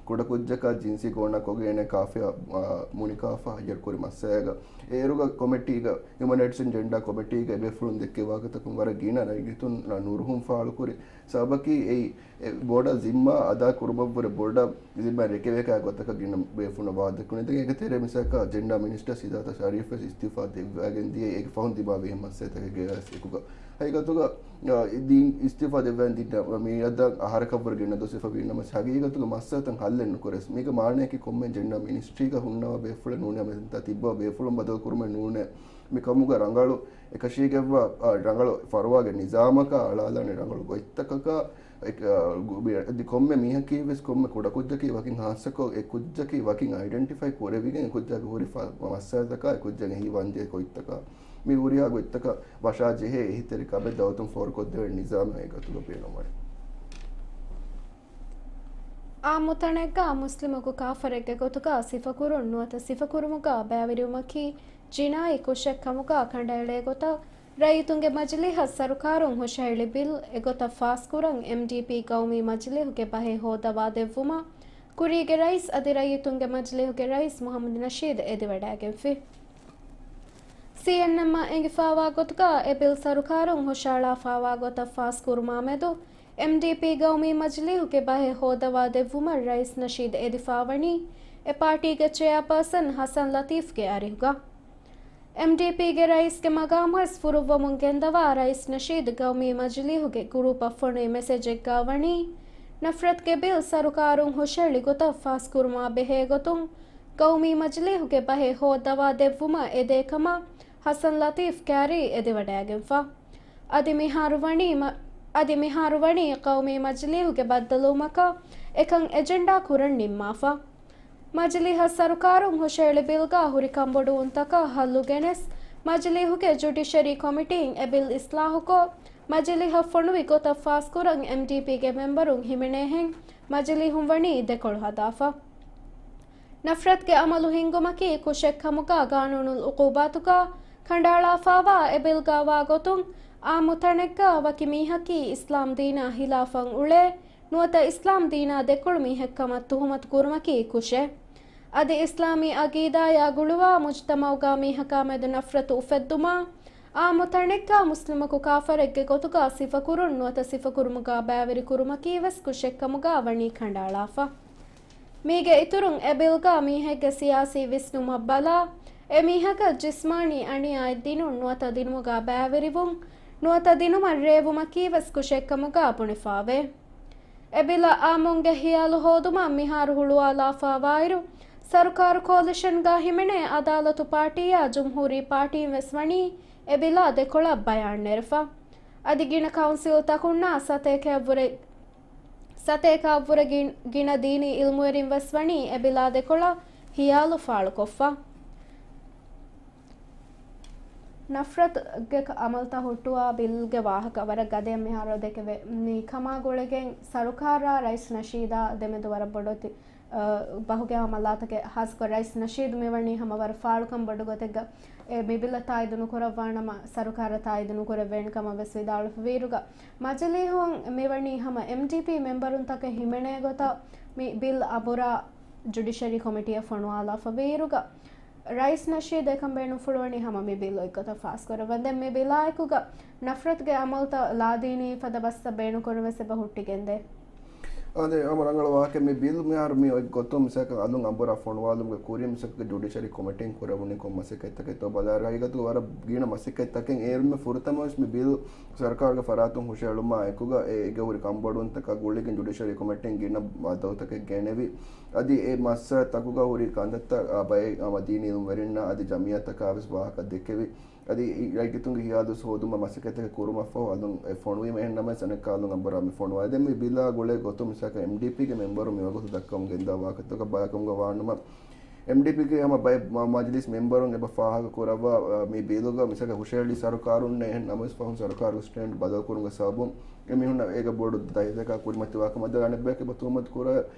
ކުޑަކުއްޖަކާ ޖިންސީ ގޯނާ ކޮށްގެން ކާފަޔާ، އާ، މުނިކާފަ ހައްޔަރުކުރި މައްސަލައިގަ އޭރުގަ ކޮމިޓީގަ، ހިއުމަން ރައިޓްސް އެންޑް ޖެންޑާ ކޮމިޓީގަ އެބޭފުޅުން ދެއްކި ވާހަކަތަކުން ވަރަށް ގިނަ ރައްޔިތުން ނުރުހުން ފާޅުކުރި ސަބަބަކީ އެއީ، އެ ބޮޑަށް ޒިންމާ އަދާ ކުރުމަށްވުރެ ބޮޑަށް ޒިންމާ ރެކެވޭކާ ގޮތަކަށް ގިނަ ބޭފުޅުން ވާދަކުން އިނދެގެން އޭގެ ތެރޭ މިސާލަކަށް ޖެންޑާ މިނިސްޓަރ ސިދާތަ ޝަރީފް ވެސް އިސްތިއުފާ ދެއްވައިގެން ދިޔަ އޭގެ ފަހުން ތިބާ ވިހެ މައްސަލަތަކެއްގެ ވެސް އެކުގަ. ހަގީގަތުގަ، އާ، ދީން އިސްތިއުފާ ދެއްވައިގެން ދިން މިއަދަށް އަހަރަކަށްވުރެ ގެންނަ ދުވަސް ހިފަވީ ނަމަ، ހަގީގަތުގަ މައްސަލަތައް ހައްލެއް ނުކުރެސް. މީގެ މާނައަކީ ކޮންމެ ޖެންޑާ މިނިސްޓްރީގަ ހުންނަވާ ބޭފުޅެއް ނޫނޭ އަމިއްލަ ތިއްބަވާ ބޭފުޅުން ބަދަލު ކުރުމެއް ނޫނޭ. މިކަމުގަ ރަނގަޅު އެކަށީގެންވާ، އާ، ރަނގަޅު ފަރުވާގެ ނިޒާމަކާ އަޅާލާނެ ރަނގަޅު ގޮތްތަކަކާ، އެ، އާ، ގު-، މި-، އަދި ކޮންމެ މީހަކީ ވެސް ކޮންމެ ކުޑަކުއްޖަކީ ވަކިން ހާއްސަކޮށް، އެ ކުއްޖަކީ ވަކިން އައިޑެންޓިފައި ކުރެވިގެން އެ ކުއްޖާގެ ހުރި ފަ-، މައްސަލަތަކާ އެ ކުއްޖާގެ ހީވާންޖެހޭ ގޮތްތަކާ، މި ހުރިހާ ގޮތްތަކަށް ވަށާ ޖެހޭ އެހީތެރިކަމެއް ދައުލަތުން ފޯރުކޮށްދެވޭނެ ނިޒާމެއް އެގޮތުގަ ބޭނުންވަނީ. އާއްމު ތަނެއްގަ މުސްލިމަކު ކާފަރެއްގެ ގޮތުގަ ސިފަކުރުން ނުވަތަ ސިފަކުރުމުގަ ބައިވެރިވުމަކީ ޖިނާއީ ކުށެއް ކަމުގަ ކަނޑައެޅޭ ގޮތަށް، ރައްޔިތުންގެ މަޖިލީހަށް ސަރުކާރުން ހުށަހެޅި ބިލް އެގޮތަށް ފާސްކުރަން އެމްޑީޕީ ގައުމީ މަޖިލީހުގެ ބަހެއް ހޯއްދަވާދެއްވުމަށް ކުރީގެ ރައީސް އަދި ރައްޔިތުންގެ މަޖިލީހުގެ ރައީސް މުހައްމަދު ނަޝީދު އެދިވަޑައިގެންފި. ސީއެންއެމްއަށް އެނގިފާވާ ގޮތުގަ އެ ބިލް ސަރުކާރުން ހުށަހަޅާފާވާ ގޮތަށް ފާސްކުރުމާމެދު، އެމްޑީޕީ ގައުމީ މަޖިލީހުގެ ބަހެއް ހޯއްދަވާދެއްވުމަށް ރައީސް ނަޝީދު އެދިފާވަނީ އެ ޕާޓީގެ ޗެއާޕާސަން ހަސަން ލަތީފްގެ އަރިހުގަ. އެމްޑީޕީގެ ރައީސްގެ މަގާމުވެސް ފުރުއްވަމުން ގެންދަވާ ރައީސް ނަޝީދު ގައުމީ މަޖިލީހުގެ ގުރޫޕަށް ފޮނުވި މެސެޖެއްގަ ވަނީ، ނަފްރަތުގެ ބިލް ސަރުކާރުން ހުށަހެޅި ގޮތަށް ފާސްކުރުމާ ބެހޭ ގޮތުން، ގައުމީ މަޖިލީހުގެ ބަހެއް ހޯއްދަވާދެއްވުމަށް އެދޭ ކަމަށް ހަސަން ލަތީފް ކާރީ އެދިވަޑައިގެންފަ. އަދި މިހާރު ވަނީ މަ-، އަދި މިހާރު ވަނީ ގައުމީ މަޖިލީހުގެ ބައްދަލުވުމަކަށް އެކަން އެޖެންޑާ ކުރަން ނިންމާފަ. މަޖިލީހަށް ސަރުކާރުން ހުށަހެޅި ބިލްގަ ހުރި ކަންބޮޑުވުންތަކަށް ހައްލު ގެނެސް، މަޖިލީހުގެ ޖުޑިޝަރީ ކޮމިޓީން އެ ބިލް އިސްލާހުކޮށް، މަޖިލީހަށް ފޮނުވި ގޮތަށް ފާސްކުރަން އެމްޑީޕީގެ މެމްބަރުން ހިމެނޭހެން މަޖިލީހުން ވަނީ ދެކޮޅު ހަދާފަ. ނަފްރަތުގެ އަމަލު ހިންގުމަކީ ކުށެއް ކަމުގަ ގާނޫނުލް އުޤޫބާތުގަ ކަނޑައަޅާފާވާ އެ ބިލްގަ ވާ ގޮތުން، އާއްމު ތަނެއްގަ ވަކި މީހަކީ އިސްލާމް ދީނާ ހިލާފަށް އުޅޭ، ނުވަތަ އިސްލާމް ދީނާ ދެކޮޅު މީހެއް ކަމަށް ތުހުމަތު ކުރުމަކީ ކުށެއް. އަދި އިސްލާމީ އަގީދާޔާ ގުޅުވާ މުޖްތަމައުގަ މީހަކާ މެދު ނަފްރަތު އުފެއްދުމާ، އާއްމު ތަނެއްގަ މުސްލިމަކު ކާފަރެއްގެ ގޮތުގަ ސިފަކުރުން ނުވަތަ ސިފަކުރުމުގަ ބައިވެރި ކުރުމަކީ ވެސް ކުށެއް ކަމުގަ ވަނީ ކަނޑައަޅާފަ. މީގެ އިތުރުން އެ ބިލްގަ މީހެއްގެ ސިޔާސީ ވިސްނުމަށް ބަލާ، އެ މީހަކަށް ޖިސްމާނީ އަނިޔާއެއް ދިނުން ނުވަތަ ދިނުމުގަ ބައިވެރިވުން ނުވަތަ ދިނުމަށް ރޭވުމަކީ ވެސް ކުށެއް ކަމުގަ ބުނެފާވޭ. އެ ބިލަށް އާއްމުންގެ ހިޔާލު ހޯދުމަށް މިހާރު ހުޅުވާލާފާވާއިރު، ސަރުކާރު ކޯލިޝަންގަ ހިމެނޭ އަދާލަތު ޕާޓީއާ ޖުމްހޫރީ ޕާޓީން ވެސް ވަނީ އެ ބިލާ ދެކޮޅަށް ބަޔާން ނެރެފަ. އަދި ގިނަ ކައުންސިލްތަކުންނާ ސަތޭކައަށްވުރެ، ސަތޭކައަށްވުރެ ގިން، ގިނަ ދީނީ އިލްމުވެރިން ވެސް ވަނީ އެ ބިލާ ދެކޮޅަށް ހިޔާލު ފާޅުކޮށްފަ. ނަފްރަތުގެ އަމަލުތައް ހުއްޓުވާ ބިލްގެ ވާހަކަ ވަރަށް ގަދަޔަށް މިހާރު ދެކެވޭ. މި ކަމާ ގުޅިގެން ސަރުކާރާ ރައީސް ނަޝީދާ ދެމެދު ވަރަށް ބޮޑު އޮތީ، އަ، ބަހުގެ މައްސަލަތަކެއް. ހާއްސަކޮށް ރައީސް ނަޝީދު މިވަނީ ހަމަ ވަރަށް ފާޅުކަން ބޮޑު ގޮތެއްގަ އެ މި ބިލަށް ތާއީދު ނުކުރައްވާނަމަ، ސަރުކާރަށް ތާއީދު ނުކުރެއްވޭނެ ކަމަށް ވެސް ވިދާޅުވިއިރުގަ، މަޖިލީހުން މިވަނީ ހަމަ އެމްޑީޕީ މެމްބަރުންތަކެއް ހިމެނޭ ގޮތަށް މި ބިލް އަނބުރާ ޖުޑިޝަރީ ކޮމިޓީއަށް ފޮނުވާލާފަވިއިރުގަ، ރައީސް ނަޝީދު އެކަން ބޭނުންފުޅުވަނީ ހަމަ މި ބިލް އޮތްގޮތަށް ފާސްކުރައްވަން. ދެން މި ބިލާއެކުގަ ނަފްރަތުގެ އަމަލުތައް ލާދީނީ ފަދަ ބަސްތައް ބޭނުންކުރުން ވެސް އެބަ ހުއްޓިގެންދޭ. އާދެ، ހަމަ ރަނގަޅު ވާހަކަ. މި ބިލް މިހާރު މި އޮތް ގޮތުން މިސާކަށް އަލުން އަނބުރާ ފޮނުވާލުމުގެ ކުރިން މިސާކަށް ޖުޑިޝަރީ ކޮމިޓީން ކުރެވުނީ ކޮން މަސައްކަތްތަކެއްތޯ ބަލާ، ހަގީގަތުގަ ވަރަށް ގިނަ މަސައްކަތްތަކެއް. އޭރުމެ ފުރަތަމަވެސް މި ބިލް ސަރުކާރުގެ ފަރާތުން ހުށަހެޅުމާ އެކުގަ އޭގެ ހުރި ކަންބޮޑުވުންތަކާ ގުޅިގެން ޖުޑިޝަރީ ކޮމިޓީން ގިނަ ވައްދަލުތަކެއް ގެނެވި. އަދި އެ މައްސަލަތަކުގަ ހުރި ކަންތައްތައް ބައެއް ހަމަ ދީނީ އިލްމުވެރިންނާ އަދި ޖަމިއްޔާތަކާ ވެސް ވާހަކަ ދެކެވި. އަދި ރައްޔިތުންގެ ހިޔާލު ހޯދުމަށް މަސައްކަތްތަކެއް ކުރުމަށްފަހު އަލުން އެ ފޮނުވީމަ އެހެންނަމަވެސް އަނެއްކާ އަލުން އަނބުރާ މި ފޮނުވާ. ދެން މި ބިލާ ގުޅޭ ގޮތުން މިސާކަށް އެމްޑީޕީގެ މެމްބަރުން މިވަގުތު ދައްކަމުން ގެންދާ ވާހަކަތަކަށް ބަލާކަމުގަ ވާނަމަ، އެމްޑީޕީގެ ހަމަ ބައެއް މަ-، މަޖިލިސް މެމްބަރުން އެބަ ފާހަގަ ކުރައްވާ، އަ، މި ބިލުގަ މިސާލަކަށް ހުށަހެޅި ސަރުކާރުންނޭ އެހެން ނަމަވެސް ފަހުން ސަރުކާރުގެ ސްޓޭންޑް ބަދަލުކުރުމުގެ ސަބަބުން އެ މީހުންނަށް އޭގަ ބޮޑު ދަތިތަކާ ކުރިމަތިވާ ކަމަށް ދަންނަ އަނެއްބަޔަކު އެބަ ތުހުމަތު ކުރާ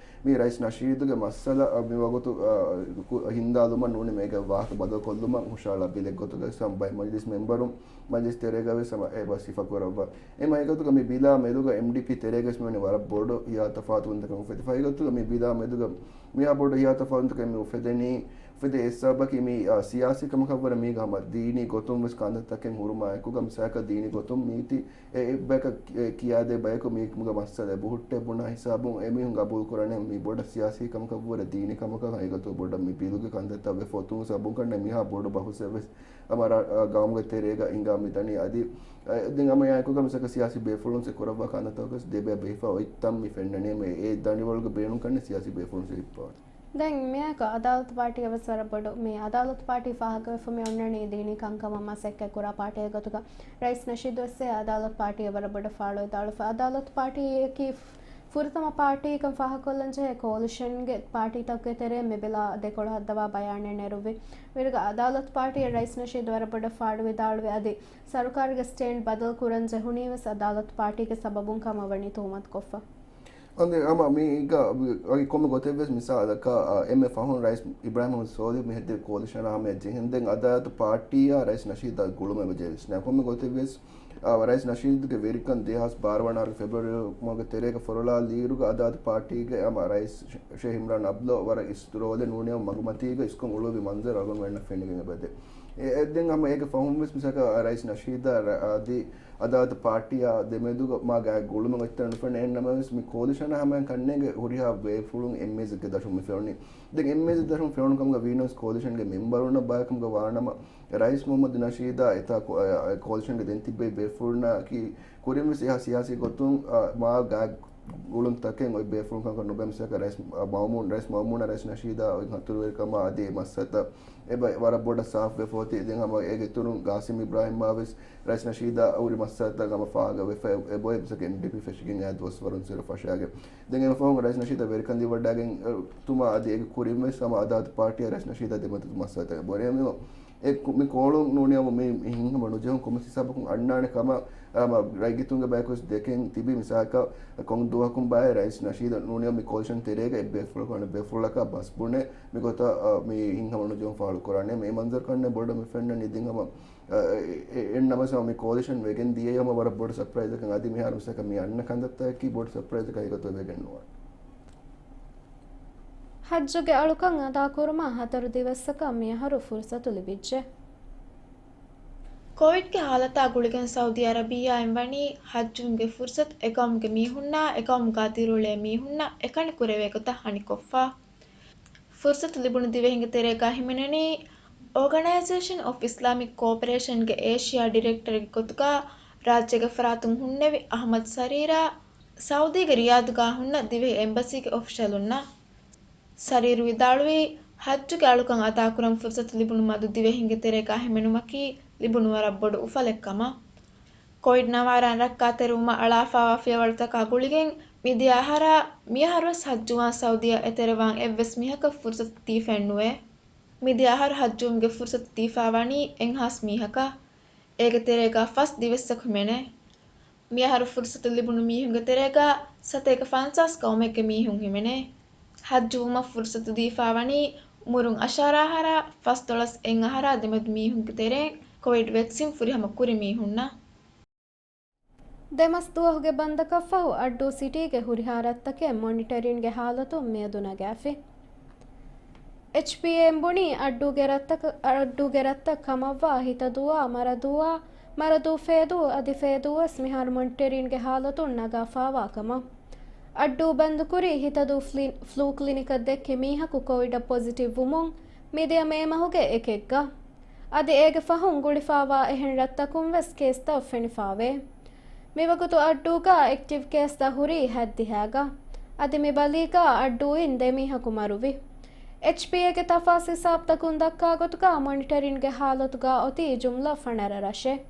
މީ ރައީސް ނަޝީދުގެ މައްސަލަ، އަ، މި ވަގުތު، އަ، ކު-، ހިންދާލުމަށް ނޫނީ މޭގެ ވާހަކަ ބަދަލުކޮށްލުމަށް ހުށަހަޅާ ބިލެއް ގޮތުގައި ސަމް ބައެއް މަޖިލިސް މެމްބަރުން މަޖިލިސް ތެރޭގައި ވެސް ހަމަ އެބަ ސިފަ ކުރައްވާ. އެ މަ އެގޮތުގަ މި ބިލާ މެދުގަ އެމްޑީޕީ ތެރޭގަސް މިވަނީ ވަރަށް ބޮޑު ހިޔާ ތަފާތު ކަންތަކެއް އުފެދިފަ. އެގޮތުގަ މި ބިލާ މެދުގަ މިހާ ބޮޑު ހިޔާ ތަފާތު ކަންތަކެއް މި އުފެދެނީ، އުފެދޭ އެއް ސަބަބަކީ މީ، އާ، ސިޔާސީ ކަމަކަށްވުރެ މީގަ ހަމަ ދީނީ ގޮތުން ވެސް ކަންތައްތަކެއް ހުރުމާ އެކުގަ މިސާލަކަށް ދީނީ ގޮތުން މީތި އެ އެއްބަޔަކަށް ކި-، ކިޔާދޭ ބަޔަކު މީގެ މައްސަލަ އެބަހުއްޓޭ ބުނާ ހިސާބުން އެމީހުން ގަބޫލު ކުރަނީ މީ ބޮޑަށް ސިޔާސީ ކަމަކަށްވުރެ ދީނީ ކަމަކަށް ހަގީގަތު ބޮޑަށް މި ބިލުގެ ކަންތައްތައް ވެފަ އޮތުމުގެ ސަބަބުން ކަންނޭ މިހާ ބޮޑު ބަހުސެއް ވެސް ހަމަ ރަ-، އަ، ގައުމުގެ ތެރޭގަ ހިނގާ މިދަނީ. އަދި، އަ، ދެން ހަމަ އެކުގަ މިސާލަކަށް ސިޔާސީ ބޭފުޅުން ސެ ކުރައްވާ ކަންތައްތަކަސް ދެބަޔަށް ބެހިފަ އޮތް ތަން މި ފެންނަނީ މެ-، އެ ދަނޑިވަޅުގެ ބޭނުން ކަންނޭ ސިޔާސީ ބޭފުޅުން ސެ ހިއްޕަވަން. ދެން މިއަކަ އަދާލަތު ޕާޓީއަށް ވެސް ވަރަށް ބޮޑު މި އަދާލަތު ޕާޓީ ފާހަގަވެފަ މި އޮންނަނީ ދީނީ ކަންކަމަށް މަސައްކަތް ކުރާ ޕާޓީއެއް ގޮތުގަ ރައީސް ނަޝީދު ވެސް އެ އަދާލަތު ޕާޓީއަށް ވަރަށް ބޮޑަށް ފާޅުވިދާޅުވެފަ. އަދާލަތު ޕާޓީއަކީ ފުރަތަމަ ޕާޓީކަން ފާހަގަކޮށްލަންޖެހޭ ކޯލިޝަންގެ ޕާޓީތަކުގެ ތެރެއިން މި ބިލާ ދެކޮޅަށް ހައްދަވާ ބަޔާނެއް ނެރުއްވި. ވީއިރުގަ އަދާލަތު ޕާޓީއަށް ރައީސް ނަޝީދު ވަރަށް ބޮޑަށް ފާޅުވިދާޅުވި އަދި ސަރުކާރުގެ ސްޓޭންޑް ބަދަލު ކުރަން ޖެހުނީ ވެސް އަދާލަތު ޕާޓީގެ ސަބަބުން ކަމަށް ވަނީ ތުހުމަތުކޮށްފަ. އަދި ހަމަ މީގަ ވަކި ކޮންމެ ގޮތެއްވެސް މިސާލަކަށް، އާ، އެންމެ ފަހުން ރައީސް އިބްރާހިމް މުހައްމަދު ސޯލިހު މި ހެއްދެވި ކޯލިޝަނާ ހަމަޔަށް ޖެހެންދެން އަދާލަތު ޕާޓީއާ ރައީސް ނަޝީދަށް ގުޅުމެއް ޖެހިސް ނަ ކޮންމެ ގޮތެއްވެސް، އާ، ރައީސް ނަޝީދުގެ ވެރިކަން ދެހާސް ބާރަ ވަނަ އަހަރުގެ ފެބްރުއަރީ މަހުގެ ތެރޭގަ ފޮރޮޅާލިއިރުގަ އަދާލަތު ޕާޓީގެ ހަމަ ރައީސް ޝޭހް އިމްރާން އަބްދުﷲ ވަރަށް އިސް ރޯލެއް ނޫނީ މަގުމަތީގަ އިސްކޮށް އުޅުއްވި މަންޒަރު އަޅުގަނޑުމެންނަށް ފެނިގެން އެބަދޭ. އެ، އެ، ދެން ހަމަ އޭގެ ފަހުން ވެސް މިސާލަކަށް ރައީސް ނަޝީދާ ރަ-، އަދި އަދާލަތު ޕާޓީއާ ދެމެދުގަ މާ ގާތް ގުޅުމެއް އޮތްތަނެއް ނުފެނޭ. އެހެންނަމަވެސް މި ކޯލިޝަނާ ހަމަޔަށް ކަންނޭނގެ ހުރިހާ ބޭފުޅުން އެމްއޭޒެއްގެ ދަށުން މި ފެނުނީ. ދެން އެމްއޭޒެއްގެ ދަށުން ފެނުނު ކަމުގަ ވީނަމަވެސް ކޯލިޝަންގެ މެމްބަރުންނަށް ބާރުކަމުގަ ވާނަމަ، ރައީސް މުހައްމަދު ނަޝީދާ އެތާ ކޯ-، އަ، އަ، ކޯލިޝަންގެ ދެން ތިއްބެވި ބޭފުޅުންނަކީ ކުރިންވެސް އެހާ ސިޔާސީ ގޮތުން، އަ، މާ ގާތް ގުޅުންތަކެއް އޮތް ބޭފުޅުން ކަމަކަށް ނުބެ މިސާލަކަށް ރައީސް، އަ، މައުމޫން، ރައީސް މައުމޫނާ ރައީސް ނަޝީދާ އޮތް ހަތުރުވެރިކަމާ އަދި އެ މައްސަލަތައް އެބަ ވަރަށް ބޮޑަށް ސާފުވެފަ އޮތީ. ދެން ހަމަ އޭގެ އިތުރުން ގާސިމް އިބްރާހިމްއާ ވެސް ރައީސް ނަޝީދާ އަހުރި މައްސަލަތައް ހަމަ ފާހަގަވެފަ އެ-، އެބައޮތް މިސާލަކަށް އެމްޑީޕީ ފެށިގެން އައި ދުވަސްވަރުން ސިރަ ފަށާގެން. ދެން އެމަ ފަހުން ރައީސް ނަޝީދަށް ވެރިކަން ލިބިވަޑައިގެން، އަ، ތުމާ އަދި އޭގެ ކުރިން ވެސް ހަމަ އަދާލަތު ޕާޓީއާ ރައީސް ނަޝީދާ ދެމެދު މައްސަލަތައް ބޮރޭ މި އެ ކު-، މި ކޯޅުން ނޫނީ ހަމަ މި ހިންހަމަ ނުޖެހުން ކޮންމެސް ހިސާބަކުން އަންނާނެ ކަމަށް، އަ، މަ، ރައްޔިތުންގެ ބަޔަކުވެސް ދެކެން ތިބި މިސާލަކަށް ކޮން ދުވަހަކުން ބާއެއް ރައީސް ނަޝީދަށް ނޫނީ މި ކޯލިޝަން ތެރޭގަ އެއް ބޭފުޅަކު އަނެއް ބޭފުޅަކާ ބަސް ބުނެ މި ގޮތަށް، އަ، މި ހިންހަމަ ނުޖެހުން ފާޅު ކުރާނެ. މި މަންޒަރު ކަންނޭ ބޮޑަށް މި ފެންނަނީ. ދެން ހަމަ، އަ، އެ، އެ، އެންނަމަސް ހަމަ މި ކޯލިޝަން ވެގެން ދިޔައީ ހަމަ ވަރަށް ބޮޑު ސަޕްރައިޒަކަށް. އަދި މިހާރު މިސާލަކަށް މި އަންނަ ކަންތައްތަކަކީ ބޮޑު ސަޕްރައިޒަކަށް ހަގީގަތު ވެގެން ނުވާނެ. ޙައްޖުގެ އަޅުކަން އަދާކުރުމަށް ހަތަރު ދިވެއްސަކަށް މިއަހަރު ފުރުސަތު ލިބިއްޖެ. ކޮވިޑްގެ ހާލަތާ ގުޅިގެން ސައުދީ އަރަބިއްޔާއިން ވަނީ ޙައްޖުވުމުގެ ފުރުސަތު އެ ޤައުމުގެ މީހުންނާ އެ ޤައުމުގާ ދިރިއުޅޭ މީހުންނަށް އެކަނި ކުރެވޭ ގޮތަށް ހަނިކޮށްފަ. ފުރުސަތު ލިބުނު ދިވެހިންގެ ތެރޭގާ ހިމެނެނީ އޯގަނައިޒޭޝަން އޮފް އިސްލާމިކް ކޯޕަރޭޝަންގެ އޭޝިޔާ ޑިރެކްޓަރގެ ގޮތުގާ ރާއްޖޭގެ ފަރާތުން ހުންނެވި އަޙްމަދު ސަރީރާ ސައުދީގެ ރިޔާދުގާ ހުންނަ ދިވެހި އެމްބަސީގެ އޮފިޝަލުންނަށް. ސަރީރު ވިދާޅުވީ، ޙައްޖުގެ އަޅުކަން އަދާކުރަން ފުރުސަތު ލިބުނު މަދު ދިވެހިންގެ ތެރޭގާ ހިމެނުމަކީ ލިބުނު ވަރަށް ބޮޑު އުފަލެއް ކަމަށް. ކޮވިޑް ނަވާރައިން ރައްކާތެރިވުމަށް އަޅާފާވާ ފިޔަވަޅުތަކާ ގުޅިގެން މިދިޔަ އަހަރާ މިއަހަރުވެސް ޙައްޖުވާން ސައުދީއަށް އެތެރެވާން އެއްވެސް މީހަކަށް ފުރުސަތު ދީފައެއްނުވޭ. މިދިޔަ އަހަރު ޙައްޖުވުމުގެ ފުރުސަތު ދީފާވަނީ އެއްހާސް މީހަކަށް. އޭގެ ތެރޭގާ ފަސް ދިވެއްސަކު ހިމެނޭ. މިއަހަރު ފުރުސަތު ލިބުނު މީހުންގެ ތެރޭގާ ސަތޭކަ ފަންސާސް ޤައުމެއްގެ މީހުން ހިމެނޭ. ޙައްޖުވުމަށް ފުރުސަތު ދީފާވަނީ އުމުރުން އަށާރަ އަހަރާ ފަސްދޮޅަސް އެއް އަހަރާ ދެމެދު މީހުންގެ ތެރެއިން ކޮވިޑް ވެކްސިން ފުރިހަމަ ކުރި މީހުންނަށް. ދެމަސް ދުވަހުގެ ބަންދަކަށްފަހު އައްޑޫ ސިޓީގެ ހުރިހާ ރަށްތަކެއް މޮނިޓަރިންގެ ހާލަތުން މިއަދު ނަގާފި. އެޗްޕީއޭއިން ބުނީ އައްޑޫގެ ރަށްތަކަށް، އައްޑޫގެ ރަށްތައް ކަމަށްވާ ހިތަދޫއާ، މަރަދޫއާ، މަރަދޫ ފޭދޫ އަދި ފޭދޫވެސް މިހާރު މޮނިޓަރިންގެ ހާލަތުން ނަގާފާވާ ކަމަށް. އައްޑޫ ބަންދުކުރީ ހިތަދޫ ފްލި-، ފްލޫ ކްލިނިކަށް ދެއްކި މީހަކު ކޮވިޑަށް ޕޮޒިޓިވް ވުމުން މިދިޔަ މޭ މަހުގެ އެކެއްގަ. އަދި އޭގެ ފަހުން ގުޅިފާވާ އެހެން ރަށްތަކުން ވެސް ކޭސްތައް ފެނިފާވޭ. މިވަގުތު އައްޑޫގަ އެކްޓިވް ކޭސްތައް ހުރީ ހަތްދިހައިގަ. އަދި މި ބަލީގަ އައްޑޫއިން ދެ މީހަކު މަރުވި. އެޗްޕީއޭގެ ތަފާސް ހިސާބުތަކުން ދައްކާ ގޮތުގަ މޮނިޓަރިންގެ ހާލަތުގަ އޮތީ ޖުމްލަ ފަނަރަ ރަށެއް.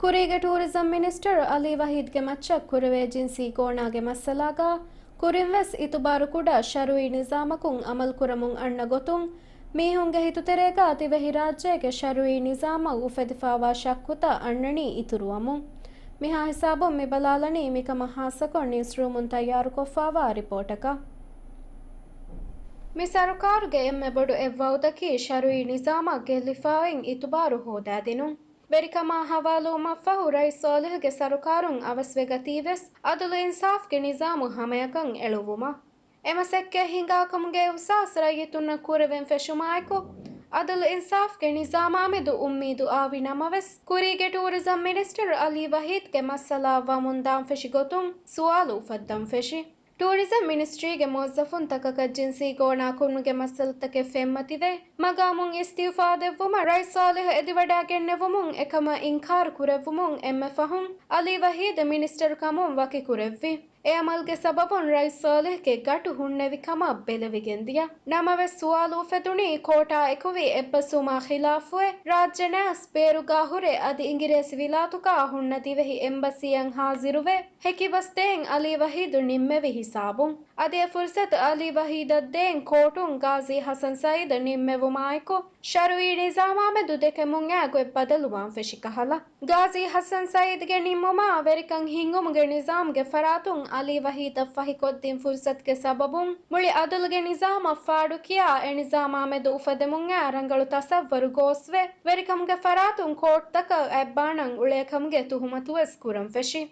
ކުރީގެ ޓޫރިޒަމް މިނިސްޓަރު އަލީ ވަހީދްގެ މައްޗަށް ކުރެވޭ ޖިންސީ ގޯނާގެ މައްސަލާގަ ކުރިންވެސް އިތުބާރު ކުޑަ ޝަރުއީ ނިޒާމަކުން އަމަލު ކުރަމުން އަންނަ ގޮތުން، މީހުންގެ ހިތުތެރޭގަ ތިބެހި ރާއްޖޭގެ ޝަރުއީ ނިޒާމަށް އުފެދިފާވާ ޝައްކުތައް އަންނަނީ އިތުރުވަމުން. މިހާ ހިސާބުން މިބަލާލަނީ މިކަމަށް ހާއްސަކޮށް ނިއުސްރޫމުން ތައްޔާރުކޮށްފާވާ ރިޕޯޓަކަށް. މި ސަރުކާރުގެ އެންމެ ބޮޑު އެއްވައުދަކީ ޝަރުއީ ނިޒާމަށް ގެއްލިފާއިން އިތުބާރު ހޯދާދިނުން. ވެރިކަމާ ހަވާލުވުމަށްފަހު ރައީސް ޞާލިޙުގެ ސަރުކާރުން އަވަސްވެގަތީވެސް، އަދުލު އިންސާފްގެ ނިޒާމު ހަމަޔަކަށް އެޅުއްވުމަށް އެ މަސައްކަތް ހިނގާކަމުގެ އިހުސާސް ރައްޔިތުންނަށް ކުރެވެން ފެށުމާއެކު، އަދުލު އިންސާފްގެ ނިޒާމާމެދު އުއްމީދު އާވި ނަމަވެސް، ކުރީގެ ޓޫރިޒަމް މިނިސްޓަރު އަލީ ވަހީދްގެ މައްސަލާ ވަމުންދާން ފެށި ގޮތުން ސުވާލު އުފައްދަން ފެށި. ޓޫރިޒަމް މިނިސްޓްރީގެ މުވައްޒަފުންތަކަކަށް ޖިންސީ ގޯނާކުރުމުގެ މައްސަލަތަކެއް ފެންމަތިވެ، މަގާމުން އިސްތިއުފާ ދެއްވުމަށް ރައީސް ޞާލިޙު އެދިވަޑައިގެންނެވުމުން އެކަމަށް އިންކާރު ކުރެއްވުމުން އެންމެ ފަހުން އަލީ ވަހީދު މިނިސްޓަރު ކަމުން ވަކިކުރެއްވި. އެ އަމަލުގެ ސަބަބުން ރައީސް ޞާލިޙްގެ ގަޓު ހުންނެވި ކަމަށް ބެލެވިގެންދިޔަ. ނަމަވެސް، ސުވާލު އުފެދުނީ ކޯޓާ އެކުވި އެއްބަސްވުމާ ޚިލާފުވެ، ރާއްޖެ ނައަސް ބޭރުގާ ހުރެ އަދި އިނގިރޭސި ވިލާތުގާ ހުންނަ ދިވެހި އެމްބަސީއަށް ހާޒިރުވެ، ހެކިބަސް ދޭން އަލީ ވަހީދު ނިންމެވި ހިސާބުން. އަދި އެ ފުރުސަތު އަލީ ވަހީދަށް ދޭން ކޯޓުން ގާޒީ ޙަސަން ސައީދު ނިންމެވުމާއެކު، ޝަރުއީ ނިޒާމާމެދު ދެކެމުން އާ ގޮތް ބަދަލުވާން ފެށި ކަހަލަ. ގާޒީ ޙަސަން ސައީދުގެ ނިންމުމާ ވެރިކަން ހިންގުމުގެ ނިޒާމްގެ ފަރާތުން އަލީ ވަހީދަށް ފަހިކޮށްދިން ފުރުސަތުގެ ސަބަބުން މުޅި އަދުލުގެ ނިޒާމަށް ފާޑުކިޔާ އެ ނިޒާމާމެދު އުފެދެމުން އާ ރަނގަޅު ތަސައްވަރު ގޯސްވެ، ވެރިކަމުގެ ފަރާތުން ކޯޓްތަކަށް އަތްބާނަން އުޅޭކަމުގެ ތުހުމަތުވެސް ކުރަން ފެށި.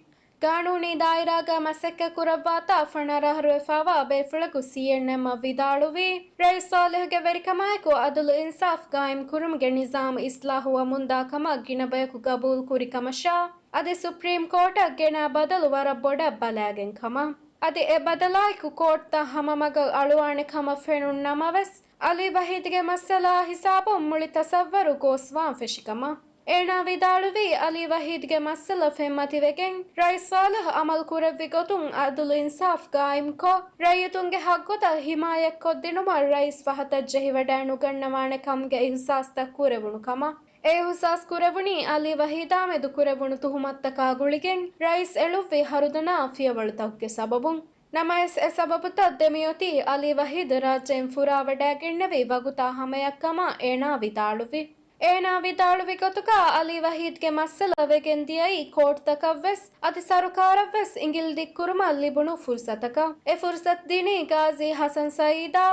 ގާނޫނީ ދާއިރާގަ މަސައްކަތް ކުރައްވާތާ ފަނަރަ އަހަރުވެފާވާ ބޭފުޅަކު ސީއެންއެމްއަށް ވިދާޅުވީ، ރައީސް ޞާލިޙުގެ ވެރިކަމާއެކު އަދުލު އިންސާފް ގާއިމް ކުރުމުގެ ނިޒާމް އިސްލާހު ވަމުންދާ ކަމަށް ގިނަ ބަޔަކު ގަބޫލު ކުރި ކަމަށާ، އަދި ސުޕްރީމް ކޯޓަށް ގެނައި ބަދަލު ވަރަށް ބޮޑަށް ބަލާގެން ކަމަށް. އަދި އެ ބަދަލާއެކު ކޯޓްތައް ހަމަ މަގަށް އަޅުވާނެ ކަމަށް ފެނުނު ނަމަވެސް، އަލީ ވަހީދުގެ މައްސަލާ ހިސާބުން މުޅި ތަސައްވަރު ގޯސްވާން ފެށި ކަމަށް. އޭނާ ވިދާޅުވީ، އަލީ ވަހީދުގެ މައްސަލަ ފެންމަތިވެގެން، ރައީސް ޞާލިޙް އަމަލު ކުރެއްވި ގޮތުން އަދުލު އިންސާފް ގާއިމްކޮށް، ރައްޔިތުންގެ ހައްގުތައް ހިމާޔަތްކޮށްދިނުމަށް ރައީސް ފަހަތަށް ޖެހިވަޑައި ނުގަންނަވާނެ ކަމުގެ އިހުސާސްތައް ކުރެވުނު ކަމަށް. އެ އިހުސާސް ކުރެވުނީ އަލީ ވަހީދާމެދު ކުރެވުނު ތުހުމަތުތަކާ ގުޅިގެން ރައީސް އެޅުއްވި ހަރުދަނާ ފިޔަވަޅުތަކުގެ ސަބަބުން. ނަމަވެސް، އެ ސަބަބުތައް ދެމިއޮތީ އަލީ ވަހީދު ރާއްޖެއިން ފުރާވަޑައިގެންނެވި ވަގުތާ ހަމަޔަށްކަމަށް އޭނާ ވިދާޅުވި. އޭނާ ވިދާޅުވި ގޮތުގަ އަލީ ވަހީދުގެ މައްސަލަ ވެގެން ދިޔައީ ކޯޓްތަކަށްވެސް، އަދި ސަރުކާރަށްވެސް އިނގިލި ދިއްކުރުމަށް ލިބުނު ފުރުސަތަކަށް. އެ ފުރުސަތު ދިނީ ގާޒީ ޙަސަން ސައީދާ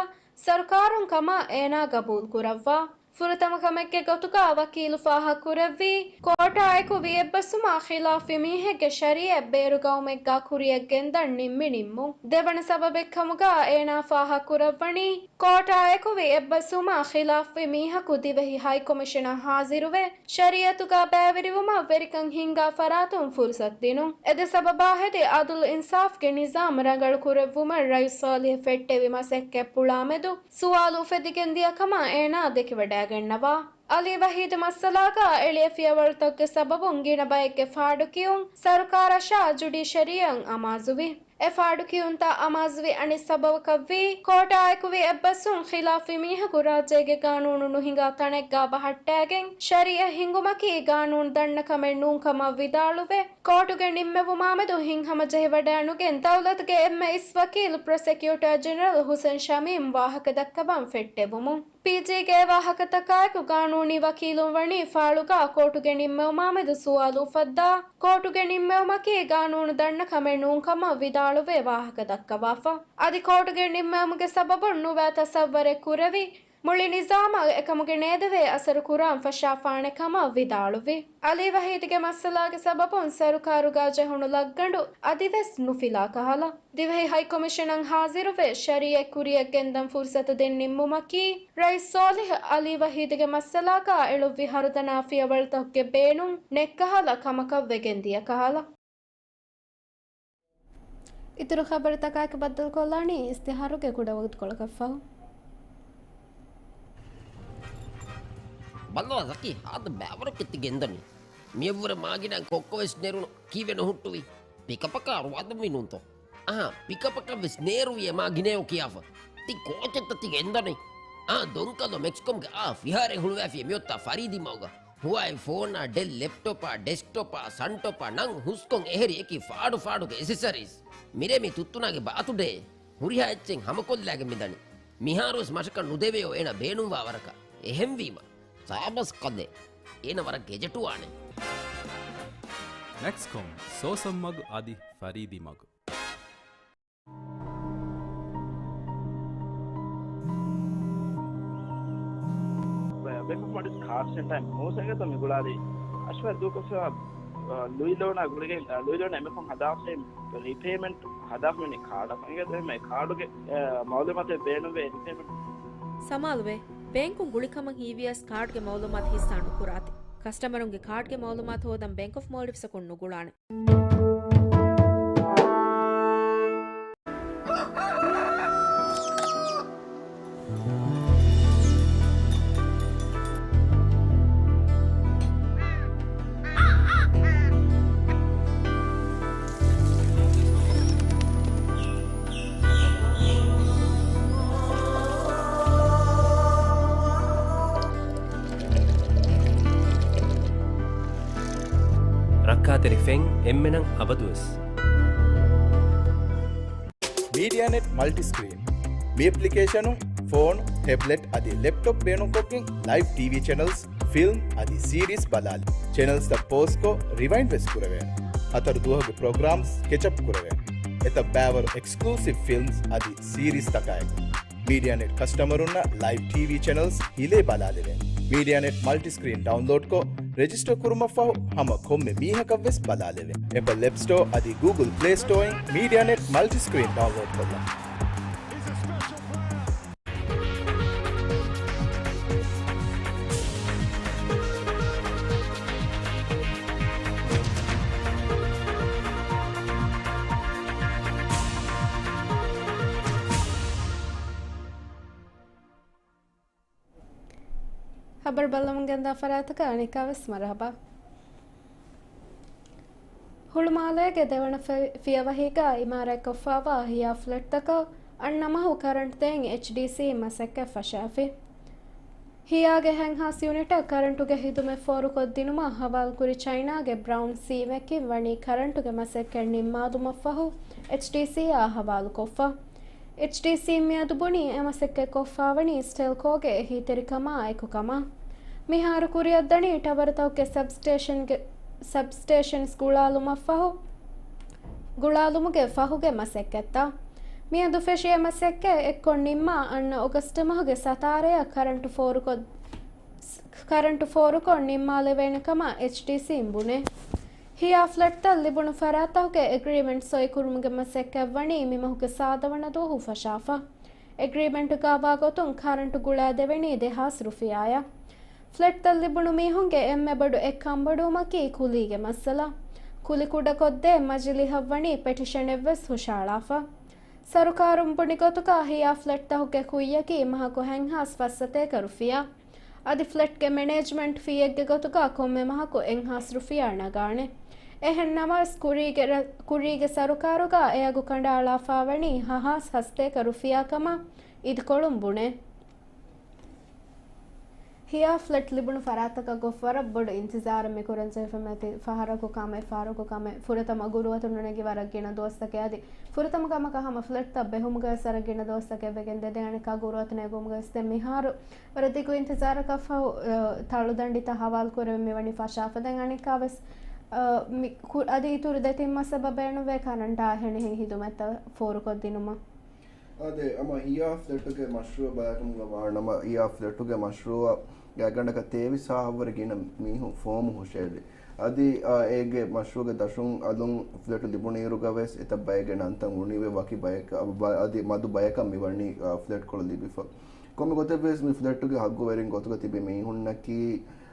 ސަރުކާރުން ކަމަށް އޭނާ ގަބޫލު ކުރައްވާ. ފުރަތަމަ ކަމެއްގެ ގޮތުގަ ވަކީލު ފާހަގަކުރެއްވީ، ކޯޓާ އެކު ވި އެއްބަސްވުމާ ޚިލާފްވި މީހެއްގެ ޝަރީއަތް ބޭރުގައުމެއްގަ ކުރިޔަށް ގެންދަން ނިންމި ނިންމުން. ދެވަނަ ސަބަބެއްކަމުގަ އޭނާ ފާހަގަކުރައްވަނީ، ކޯޓާ އެކު ވި އެއްބަސްވުމާ ޚިލާފްވި މީހަކު ދިވެހި ހައިކޮމިޝަނަށް ހާޒިރުވެ، ޝަރީއަތުގަ ބައިވެރިވުމަށް ވެރިކަން ހިންގާ ފަރާތުން ފުރުސަތު ދިނުން. އެ ދެ ސަބަބާ ހެދި އަދުލު އިންސާފްގެ ނިޒާމް ރަނގަޅު ކުރެއްވުމަށް ރައީސް ޞާލިޙް ފެއްޓެވި މަސައްކަތް ޕުޅާމެދު ސުވާލު އުފެދިގެން ދިޔަ ކަމަށް އޭނާ ދެކިވަޑައިގަންނަވާ. އަލީ ވަހީދު މައްސަލާގަ އެޅި ފިޔަވަޅުތަކުގެ ސަބަބުން ގިނަ ބައެއްގެ ފާޑުކިޔުން ސަރުކާރަށާ ޖުޑިޝަރީއަށް އަމާޒުވި. އެ ފާޑުކިޔުންތައް އަމާޒުވި އަނެއް ސަބަބަކަށްވީ، ކޯޓާ އެކުވި އެއްބަސްވުން ޚިލާފްވި މީހަކު ރާއްޖޭގެ ގާނޫނު ނުހިނގާ ތަނެއްގަ ބަހައްޓާގެން، ޝަރީއަތް ހިންގުމަކީ ގާނޫނު ދަންނަ ކަމެއް ނޫން ކަމަށް ވިދާޅުވެ، ކޯޓުގެ ނިންމެވުމާމެދު ހިތްހަމަޖެހިވަޑައިނުގެން ދައުލަތުގެ އެންމެ އިސް ވަކީލު ޕްރޮސެކިއުޓާ ޖެނެރަލް ހުސެން ޝަމީމް ވާހަކަ ދައްކަވަން ފެއްޓެވުމުން. ޕީޖީގެ ވާހަކަތަކާއެކު ގާނޫނީ ވަކީލުން ވަނީ ފާޅުގަ ކޯޓުގެ ނިންމެވުމާމެދު ސުވާލު އުފައްދާ، ކޯޓުގެ ނިންމެވުމަކީ ގާނޫނު ދަންނަ ކަމެއް ނޫން ކަމަށް ވިދާޅުވެ ވާހަކަ ދައްކަވާފަ. އަދި ކޯޓުގެ ނިންމެވުމުގެ ސަބަބުން ނުވައި ތަސައްވަރެއް ކުރެވި، މުޅި ނިޒާމަށް އެކަމުގެ ނޭދެވޭ އަސަރު ކުރާން ފަށާފާނެ ކަމަށް ވިދާޅުވި. އަލީ ވަހީދުގެ މައްސަލާގެ ސަބަބުން ސަރުކާރުގަ ޖެހުނު ލައްގަނޑު އަދިވެސް ނުފިލާ ކަހަލަ. ދިވެހި ހައިކޮމިޝަނަށް ހާޒިރުވެ، ޝަރީއަތް ކުރިޔަށް ގެންދަން ފުރުސަތު ދެން ނިންމުމަކީ، ރައީސް ޞާލިޙް އަލީ ވަހީދުގެ މައްސަލާގަ އެޅުއްވި ހަރުދަނާ ފިޔަވަޅުތަކުގެ ބޭނުން ނެއްކަހަލަ ކަމަކަށް ވެގެން ދިޔަ ކަހަލަ. އިތުރު ޚަބަރުތަކާއެކު ބައްދަލުކޮށްލާނީ އިސްތިހާރުގެ ކުޑަ ވަގުތުކޮޅަކަށްފަހު. ބައްލަވާ ޒަކީ، ހާދަ ބައިވަރަކަށް ތި ގެންދަނީ. މިއަށްވުރެ މާގިނައިން ކޮއްކޮވެސް ނެރުނު، ކީއްވެ ނުހުއްޓުވީ؟ ޕިކަޕަކާ ރުވާދަންވީ ނޫންތޯ؟ އަހާ، ޕިކަޕަކަށްވެސް ނޭރުވި އެ މާގިނައެއް ކިޔާފަ. ތި ކޯޗެއްތަ ތި ގެންދަނީ؟ އާ، ދޮންކަލޯ މެކްސްކޮމްގެ އާ ފިހާރައެއް ހުޅުވައިފި މިއޮތާ ފަރީދީ މަގުގަ. ހުވާއި ފޯނާ، ޑެލް ލެޕްޓޮޕާ، ޑެސްކްޓޮޕާ، ސަންޓޮޕާ ނަން ހުސްކޮށް އެހެރި އެކި ފާޑު ފާޑުގެ އެސެސަރީސް. މިރޭ މި ތުއްތުނާގެ ބާތުޑޭ ހުރިހާ އެއްޗެއް ހަމަކޮށްލާގެން މިދަނީ. މިހާރުވެސް މަށަކަށް ނުދެވެޔޯ އޭނަ ބޭނުންވާ ވަރަކަށް. އެހެންވީމަ، ސާބަސް ކަލޭ. އޭނަ ވަރަށް ގެޖެޓުވާނެ. މެކްސްކޮމް، ސޯސަން މަގު އަދި ފަރީދީ މަގު. ބޭންކް އޮފް މޯލްޑިވްސް ކާޑް ސެންޓަރ މޫސަގަތަ މި ގުޅާލީ އަޝްވަ ދޫކޮށްފަ، ލުއި ލޯނާ ގުޅިގެން، ލުއި ލޯނާ އެމެކޮން ހަދާފައި ރީޕޭމަންޓް ހަދާފަ މި ކާޑަށް އެނގޭ އެހެންމެ ކާޑުގެ، އަ، މައުލޫމާތެއް ބޭނުންވޭ ރީޕޭމަންޓް. ސަމާލުވޭ، ބޭންކުން ގުޅިކަމަށް ހީވިޔަސް ކާޑްގެ މައުލޫމާތު ހިއްސާ ނުކުރާތި. ކަސްޓަމަރުންގެ ކާޑްގެ މައުލޫމާތު ހޯދަން ބޭންކް އޮފް މޯލްޑިވްސްއަކުން ނުގުޅާނެ. ރައްކާތެރި ފެން އެންމެނަށް އަބަދުވެސް. މީޑިއާނެޓް މަލްޓިސްކްރީން. މި އެޕްލިކޭޝަނުން ފޯނު، ޓެބްލެޓް އަދި ލެޕްޓޮޕް ބޭނުންކޮށްގެން ލައިވް ޓީވީ ޗެނަލްސް، ފިލްމް އަދި ސީރީސް ބަލާލި. ޗެނަލްސްތައް ޕޯޒްކޮށް ރިވައިންޑް ވެސް ކުރެވޭނެ. ހަތަރު ދުވަހުގެ ޕްރޮގްރާމްސް ކެޗަޕް ކުރެވޭނެ. އެތައް ބައިވަރު އެކްސްކްލޫސިވް ފިލްމްސް އަދި ސީރީސްތަކާއެކު. މީޑިއާނެޓް ކަސްޓަމަރުންނަށް ލައިވް ޓީވީ ޗެނަލްސް ހިލޭ ބަލާލެވޭނެ. މީޑިއާނެޓް މަލްޓިސްކްރީން ޑައުންލޯޑްކޮށް، ރެޖިސްޓަރ ކުރުމަށްފަހު ހަމަ ކޮންމެ މީހަކަށްވެސް ބަލާލެވޭނެ. އެޕަލް އެޕް ސްޓޯ އަދި ގޫގުލް ޕްލޭ ސްޓޯއިން މީޑިއާނެޓް މަލްޓިސްކްރީން ޑައުންލޯޑްކޮށްލަން. ޚަބަރު ބައްލަވަން ގެންދާ ފަރާތަކަށް އަނެއްކާވެސް މަރުޙަބާ. ހުޅުމާލޭގެ ދެވަނަ ފި-، ފިޔަވަހީގަ އިމާރާތްކޮށްފައިވާ ހިޔާ ފްލެޓްތަކަށް އަންނަ މަހު ކަރަންޓް ދޭން އެޗްޑީސީ މަސައްކަތް ފަށާފި. ހިޔާގެ ހެންހާސް ޔުނިޓަށް ކަރަންޓުގެ ހިދުމަތް ފޯރުކޮށްދިނުމަށް ހަވާލުކުރި ޗައިނާގެ ބްރައުން ސީމެކިން ވަނީ ކަރަންޓުގެ މަސައްކަތް ނިންމާލުމަށްފަހު، އެޗްޑީސީއާ ހަވާލުކޮށްފަ. އެޗްޑީސީ މިއަދު ބުނީ އެމަސައްކަތް ކޮށްފާވަނީ ސްޓެލްކޯގެ އެހީތެރިކަމާ އެކުކަމަށް. މިހާރު ކުރިއަށްދަނީ ޓަވަރުތަކުގެ ސަބްސްޓޭޝަންގެ، ސަބްސްޓޭޝަންސް ގުޅާލުމަށްފަހު، ގުޅާލުމުގެ ފަހުގެ މަސައްކަތްތައް. މިއަދު ފެށި އެ މަސައްކަތް އެއްކޮށް ނިންމާ އަންނަ އޮގަސްޓް މަހުގެ ސަތާރައަށް ކަރަންޓު ފޯރުކޮށް، ކަރަންޓު ފޯރުކޮށް ނިންމާލެވޭނެ ކަމަށް އެޗްޑީސީން ބުނޭ. ހިޔާ ފްލެޓްތައް ލިބުނު ފަރާތްތަކުގެ އެގްރީމެންޓް ސޮއިކުރުމުގެ މަސައްކަތް ވަނީ މިމަހުގެ ސާދަ ވަނަ ދުވަހު ފަށާފަ. އެގްރީމެންޓުގައިވާ ގޮތުން ކަރަންޓު ގުޅާދެވެނީ ދެހާސް ރުފިޔާއަށް. ފްލެޓްތައް ލިބުނު މީހުންގެ އެންމެ ބޮޑު އެއްކަންބޮޑުވުމަކީ ކުލީގެ މައްސަލަ. ކުލި ކުޑަކޮށްދޭ މަޖިލީހަށްވަނީ ޕެޓިޝަނެއްވެސް ހުށައަޅާފަ. ސަރުކާރުން ބުނި ގޮތުގަ ހިޔާ ފްލެޓްތަކުގެ ކުއްޔަކީ މަހަކު ހެންހާސް ފައްސަތޭކަ ރުފިޔާ. އަދި ފްލެޓްގެ މެނޭޖްމަންޓް ފީއެއްގެ ގޮތުގަ ކޮންމެ މަހަކު އެއްހާސް ރުފިޔާ ނަގާނެ. އެހެން ނަމަވެސް ކުރީގެ ރަ-، ކުރީގެ ސަރުކާރުގަ އެއަގު ކަނޑައަޅާފާވަނީ ހަހާސް ހަސަތޭކަ ރުފިޔާ ކަމަށް އިދިކޮޅުން ބުނޭ. ހިޔާ ފްލެޓް ލިބުނު ފަރާތަކަށް ގޮސް ވަރަށް ބޮޑު އިންތިޒާރެއް މި ކުރަންޖެހިފަ މެތި ފަހަރަކު ކަމެއް، ފަހަރަކު ކަމެއް. ފުރަތަމަ ގުރުއަތު ނުނެގި ވަރަށް ގިނަ ދުވަސްތަކެއް އަދި ފުރަތަމަ ކަމަކަށް ހަމަ ފްލެޓްތައް ބެހުމުގަވެސް ވަރަށް ގިނަ ދުވަސްތަކެއް ވެގެން ދެ ދެ އަނެއްކާ ގުރުއަތު ނެގުމުގަވެސް ދެން މިހާރު ވަރަށް ދިގު އިންތިޒާރަކަށްފަހު، އަ، ތަޅުދަނޑިތައް ހަވާލު ކުރެވެން މިވަނީ ފަށާފަ. ދެން އަނެއްކާވެސް، އަ، މި ކު-، އަދި އިތުރު ދެތިން މަސް އެބަ ބޭނުންވޭ ކަރަންޓާ އެހެނިހެން ހިދުމަތްތައް ފޯރުކޮށްދިނުމަށް. އާދެ، އަމަ ހިޔާ ފްލެޓުގެ މަޝްރޫއަށް ބަލާކަމުގަ ވާނަމަ، ހިޔާ ފްލެޓުގެ މަޝްރޫއަށް ގާތްގަނޑަކަށް ތޭވީސް ހާހަށްވުރެ ގިނަ މީހުން ފޯމު ހުށައެޅި. އަދި، އާ، އޭގެ މަޝްރޫއުގެ ދަށުން އަލުން ފްލެޓު ލިބުނުއިރުގަވެސް އެތައް ބައެއްގެ ނަންތައް އުނިވެ ވަކި ބަޔަކަށް، އަދި މަދު ބަޔަކަށް މިވަނީ، އާ، ފްލެޓްކޮޅު ލިބިފަ. ކޮންމެ ގޮތެއްވިޔަސް މި ފްލެޓުގެ ހައްގުވެރިން ގޮތުގަ ތިބި މީހުންނަކީ،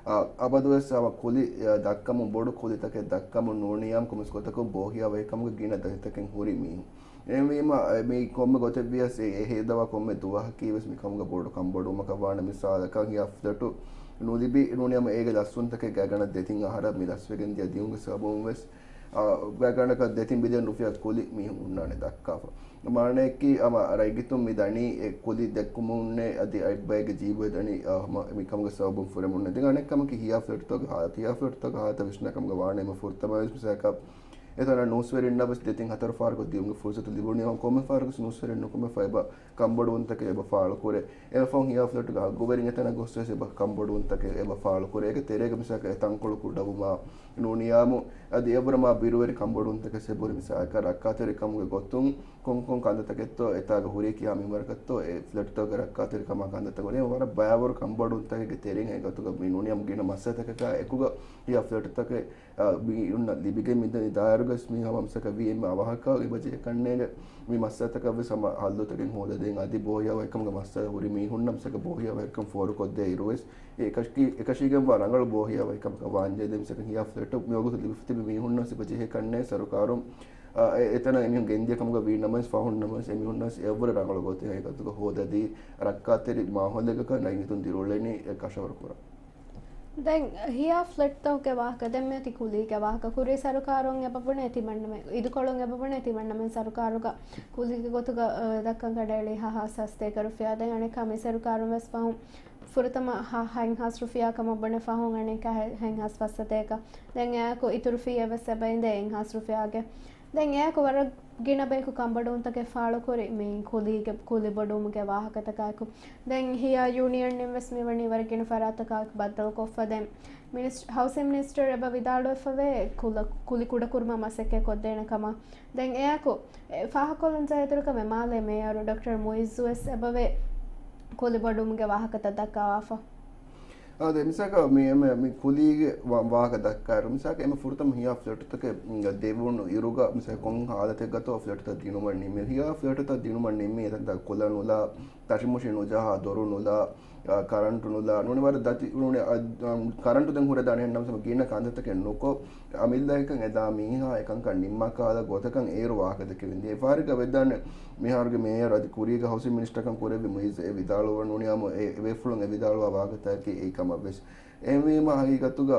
އާ، އަބަދުވެސް ހަމަ ކުލި، އާ، ދަށްކަމުން ބޮޑު ކުލިތަކެއް ދަށްކަމުން ނޫނިއްޔާމު ކޮންމެސް ގޮތަކުން ބޯހިޔާވަހިކަމުގެ ގިނަ ދަތިތަކެއް ހުރި މީހުން. އެހެންވީމަ، އެ، މި ކޮންމެ ގޮތެއްވިޔަސް އެ، އެ ހޭދަވާ ކޮންމެ ދުވަހަކީވެސް މިކަމުގަ ބޮޑު ކަންބޮޑުވުމަކަށް ވާނެ. މިސާލަކަށް ހިޔާ ފްލެޓު ނުލިބި ނޫނިއްޔާމު އޭގެ ލަސްވުންތަކެއް ގާތްގަނޑަށް ދެތިން އަހަރަށް މި ލަސްވެގެން ދިޔަ ދިއުންގެ ސަބަބުންވެސް، އާ، ގާތްގަނޑަކަށް ދެތިން ބިލިއަން ރުފިޔާ ކުލި މީހުން ހުންނާނެ ދައްކާފަ. މާނައަކީ ހަމަ ރައްޔިތުން މި ދަނީ އެ ކުލި ދެއްކުމުންނޭ އަދި އަތްބައެއްގެ ޖީބު ދަނީ، އާ، ހަމަ މިކަމުގެ ސަބަބުން ފުރެމުންނޭ. ދެން އަނެއް ކަމަކީ ހިޔާ ފްލެޓްތަކުގެ ހާލަތު، ހިޔާ ފްލެޓްތަކުގެ ހާލަތަށް ވިސްނާ ކަމުގަ ވާނަމަ ފުރަތަމަވެސް މިސާލަކަށް އެތަނަށް ނޫސްވެރިންނަށް ވެސް ދެތިން ހަތަރު ފަހަރަކު ދިޔުމުގެ ފުރުސަތު ލިބުނީ. ކޮންމެ ފަހަރަކު ވެސް ނޫސްވެރިން ނުކުމެފަ އެބަ ކަންބޮޑުވުންތަކެއް އެބަ ފާޅުކުރޭ. އެމެ ފަހުން ހިޔާ ފްލެޓުގެ ހައްގުވެރިން އެތަނަށް ގޮސް ވެސް އެބަ ކަންބޮޑުވުންތަކެއް އެބަ ފާޅުކުރޭ. އޭގެ ތެރޭގަ މިސާލަކަށް އެ ތަންކޮޅު ކުޑަވުމާ ނޫނިޔާމު އަދި އެއަށްވުރެ މާ ބިރުވެރި ކަންބޮޑުވުންތަކެއް އެބަހުރި. މިސާލަކަށް ރައްކާތެރިކަމުގެ ގޮތުން ކޮންކޮން ކަންތައްތަކެއްތޯ އެތާގަ ހުރީ ކިހާ މިންވަރަކަށްތޯ އެ ފްލެޓްތަކުގެ ރައްކާތެރިކަމާ ކަންތައްތަކުގަ ވަރަށް ބައިވަރު ކަންބޮޑުވުންތަކެއްގެ ތެރެއިން އެގޮތުގަ މި ނޫނިޔާމު ގިނަ މައްސަލަތަކަކާ އެކުގަ ހިޔާ ފްލެޓުތަކެއް އާ، މީހުންނަށް ލިބިގެން މިދަނީ. ދާއިރުގަވެސް މީ ހަމަ މަސައްކަތް ވީ އެންމެ އަވަހަކަށް އެބަޖެހޭ ކަންނޭނގެ މި މައްސަލަތަކަށްވެސް ހަމަ ހައްލުތަކެއް ހޯދަދޭން އަދި ބޯހިޔާވަހިކަމުގެ މައްސަލަ ހުރި މީހުންނަށް މަސައްކަތް ބޯހިޔާވަހިކަން ފޯރުކޮށްދޭ އިރުވެސް އެ އެކަށީ، އެކަށީގެންވާ ރަނގަޅު ބޯހިޔާވަހިކަމަކަށް ވާންޖެހޭ. ދެން މިސާލަކަށް ހިޔާ ފްލެޓު މިވަގުތު ލިބިފަ ތިބި މީހުންނަށް އެބަޖެހޭ ކަންނޭނގެ ސަރުކާރުން އާ، އެ، އެތަނަށް އެމީހުން ގެންދިޔަ ކަމުގަ ވީ ނަމަވެސް ފަހުން ނަމަވެސް އެމީހުންނަށް އެއަށްވުރެ ރަނގަޅު ގޮތެއް ހަގީގަތުގަ ހޯދަދީ ރައްކާތެރި މާހައުލެއްގަކަށް ރައްޔިތުން ދިރިއުޅެނީ އެ ކަށަވަރު ކުރަން. ދެން ހިޔާ ފްލެޓްތަކުގެ ވާހަކަ ދެން މިއޮތީ ކުލީގެ ވާހަކަ. ކުރީ ސަރުކާރުން އެބަ ބުނޭ ތިމަންނަމެން، އިދިކޮޅުން އެބަ ބުނޭ ތިމަންނަމެން ސަރުކާރުގަ ކުލީގެ ގޮތުގަ، އަ، ދައްކަން ކަނޑައެޅީ ހަ ހާސް ހަސަތޭކަ ރުފިޔާ. ދެން އަނެއްކާ މި ސަރުކާރުން ވެސް ފަހުން ފުރަތަމަ ހަ ހަތް ހާސް ރުފިޔާ ކަމަށް ބުނެ ފަހުން އަނެއްކާ ހަ ހަތް ހާސް ފަސް ސަތޭކަ. ދެން އެއާއެކު އިތުރު ފީއެއް ވެސް އެބަ އިނދޭ އެއް ހާސް ރުފިޔާގެ. ދެން އެއާއެކު ވަރަށް ގިނަ ބަޔަކު ކަންބޮޑުވުންތަކެއް ފާޅުކުރި މި ކުލީގެ، ކުލި ބޮޑުވުމުގެ ވާހަކަތަކާއެކު. ދެން ހިޔާ ޔޫނިއަންއިން ވެސް މިވަނީ ވަރަށް ގިނަ ފަރާތްތަކާއެކު ބައްދަލުކޮށްފަ. ދެން މިނިސް-، ހައުސިން މިނިސްޓަރ އެބަ ވިދާޅުވެފަވޭ ކުލަ-، ކުލި ކުޑަކުރުމަށް މަސައްކަތް ކޮށްދޭނެ ކަމަށް. ދެން އެއާއެކު އެ ފާހަގަކޮށްލަން ޖެހޭ އިތުރު ކަމެއް މާލޭ މޭޔަރު ޑޮކްޓަރ މުއިއްޒު ވެސް އެބަވޭ ކުލި ބޮޑުވުމުގެ ވާހަކަތައް ދައްކަވާފަ. އާދެ، މިސާލަކަށް މި، މި، މި ކުލީގެ ވާ-، ވާހަކަ ދައްކާއިރު، މިސާލަކަށް އެންމެ ފުރަތަމަ ހިޔާ ފްލެޓުތަކެއް ދެވުނު އިރުގަ، މިސާލަކަށް ކޮން ހާލަތެއްގަތޯ ފްލެޓުތައް ދިނުމަށް ނިންމީ. ހިޔާ ފްލެޓުތައް ދިނުމަށް ނިންމީ އެތަންތާ ކުލަ ނުލާ، ތަށިމުށި ނުޖަހާ، ދޮރު ނުލާ، އާ، ކަރަންޓު ނުލާ، ނޫނީ ވަރަށް ދަތި، ނޫނީ، އާ، އާ، ކަރަންޓު ދެން ހުރެދާނެ އެހެން ނަމަވެސް ގިނަ ކަންތައްތަކެއް ނުކޮށް، އަމިއްލައަކަށް އެދާ މީހާ އެކަންކަން ނިންމާ ކަހަލަ ގޮތަކަށް އޭރު ވާހަކަ ދެކެވިން ދިޔަ. އެފާރިގަ ވެދާނެ މިހާރުގެ މޭޔަރު އަދި ކުރީގެ ހައުސިން މިނިސްޓަރކަން ކުރެއްވި މުއިއްޒު އެ ވިދާޅުވަން ނޫނިޔާމު އެ އެބޭފުޅުން އެ ވިދާޅުވާ ވާހަކަތަކަކީ އެއީ ކަމަށްވެސް. އެހެންވީމަ ހަގީގަތުގަ،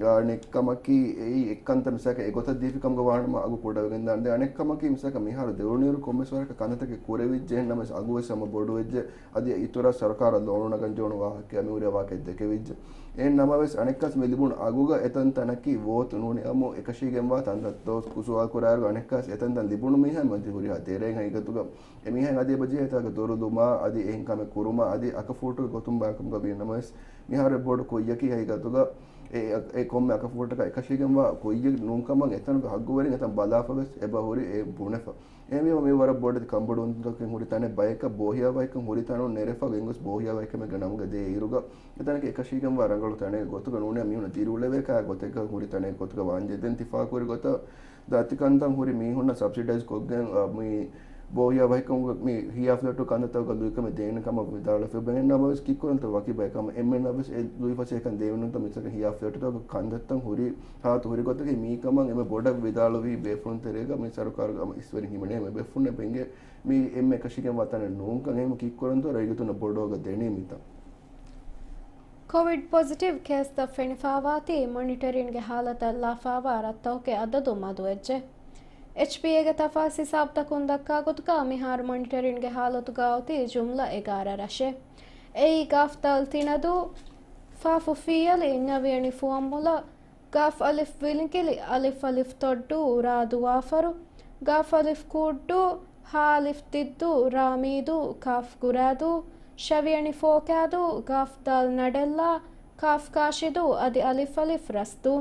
އާ، އަނެއްކަމަކީ އެއީ އެއްކަންތައް މިސާލަކަށް އެގޮތަށް ދީފި ކަމުގަ ވާނަމަ އަގު ކުޑަވެގެން ދާނެ. ދެން އަނެއްކަމަކީ މިސާލަކަށް މިހާރު ދެވުނުއިރު ކޮންމެސް ވަރަކަށް ކަންތައްތަކެއް ކުރެވިއްޖެ އެހެންނަމަވެސް އަގުވެސް ހަމަ ބޮޑުވެއްޖެ. އަދި އިތުރަށް ސަރުކާރަށް ލޯނު ނަގަން ޖެހުނު ވާހަކައެއް މިހުރި ވާހަކައެއް ދެކެވިއްޖެ. އެހެން ނަމަވެސް، އަނެއްކާސް މި ލިބުނު އަގުގަ އެތަން ތަނަކީ ވޯތު ނޫނިޔާމު އެކަށީގެންވާ ތަންތަންތޯ ސުވާލު ކުރާއިރު، އަނެއްކާސް އެތަންތަން ލިބުނު މީހާ މަތި ހުރިހާ ތެރޭން ހަގީގަތުގަ އެމީހާ އަދި އެބަޖެހޭ އެތާގަ ދޮރު ލުމާ، އަދި އެހެން ކަމެއް ކުރުމާ، އަދި އަކަފޫޓުގެ ގޮތުން ބަލާކަމުގަ ވީ ނަމަވެސް، މިހާރު ބޮޑު ކުއްޔަކީ ހަގީގަތުގަ އެ، އެ ކޮންމެ އަކަފޫޓަކަށް އެކަށީގެންވާ ކުއްޔެއް ނޫންކަމަށް އެތަނުގެ ހައްގުވެރިން އެތަން ބަލާފަވެސް އެބަ ހުރި އެ ބުނެފަ. އެހެންވީމަ މި ވަރަށް ބޮޑެތި ކަންބޮޑުވުންތަކެއް ހުރި ތަނެއް، ބަޔަކަށް ބޯހިޔާވަހިކަން ހުރި ތަނުން ނެރެފަ ގެންގޮސް ބޯހިޔާވަހިކަމެއްގެ ނަމުގަ ދޭ އިރުގަ، އެތަނަކީ އެކަށީގެންވާ ރަނގަޅު ތަނެއް ގޮތުގަ ނޫނޭ މީހުން ދިރިއުޅެވޭ ކަހަލަ ގޮތެއްގަ ހުރި ތަނެއް ގޮތުގަ ވާންޖެހޭ. ދެން ތި ފާހަގަކުރި ގޮތަށް ދަތި ކަންތައް ހުރި މީހުންނަށް ސަބްސިޑައިޒް ކޮށްގެން، އަ، މި ބޯހިޔާވަހިކަމުގަ މި ހިޔާ ފްލެޓު ކަންތައްތަކުގަ ލުއިކަމެއް ދޭނެ ކަމަށް ވިދާޅުވެފަ. އެހެން ނަމަވެސް ކީއްކުރަންތޯ ވަކި ބަޔަކަށް އެންމެންނަށްވެސް އެ ލުއިފަސޭހަކަން ދެވެން ނޫންތޯ މިސާލަކަށް ހިޔާ ފްލެޓުތަކުގަ ކަންތައްތައް ހުރި ހާލަތު ހުރި ގޮތަކީ މީ ކަމަށް އެންމެ ބޮޑަށް ވިދާޅުވި ބޭފުޅުން ތެރޭގަ މި ސަރުކާރުގެ ހަމަ އިސްވެރިން ހިމެނޭ އެންމެ ބޭފުޅުންނަށް އެބަ އިނގޭ މީ އެންމެ އެކަށީގެންވާ ތަނެއް ނޫންކަން. އެހެން ކީއްކުރަންތޯ ރައްޔިތުންނަށް ބޮޑުވަގަށް ދެނީ މިތަން. ކޮވިޑް ޕޮޒިޓިވް ކޭސްތައް ފެނިފާވާތީ މޮނިޓަރިންގެ ހާލަތަށް ލާފާވާ ރަށްތަކުގެ އަދަދު މަދުވެއްޖެ. އެޗްބީއޭގެ ތަފާސް ހިސާބުތަކުން ދައްކާ ގޮތުގަ މިހާރު މޮނިޓަރިންގެ ހާލަތުގަ އޮތީ ޖުމްލަ އެގާރަ ރަށެއް. އެއީ ގާފް ދާލް ތިނަދޫ، ފާފު ފީއަލި، ނަވިއަނި ފުވައްމުލައް، ގާފް އަލިފް ވިލިނގިލި، އަލިފް އަލިފް ތޮއްޑޫ، ރާ ދުވާފަރު، ގާފް އަލިފް ކޫއްޑޫ، ހާ އަލިފް ދިއްދޫ، ރާ މީދޫ، ކާފް ގުރާދޫ، ޝަވިއަނި ފޯކާދޫ، ގާފް ދާލް ނަޑެއްލާ، ކާފް ކާށިދޫ، އަދި އަލިފް އަލިފް ރަސްދޫ.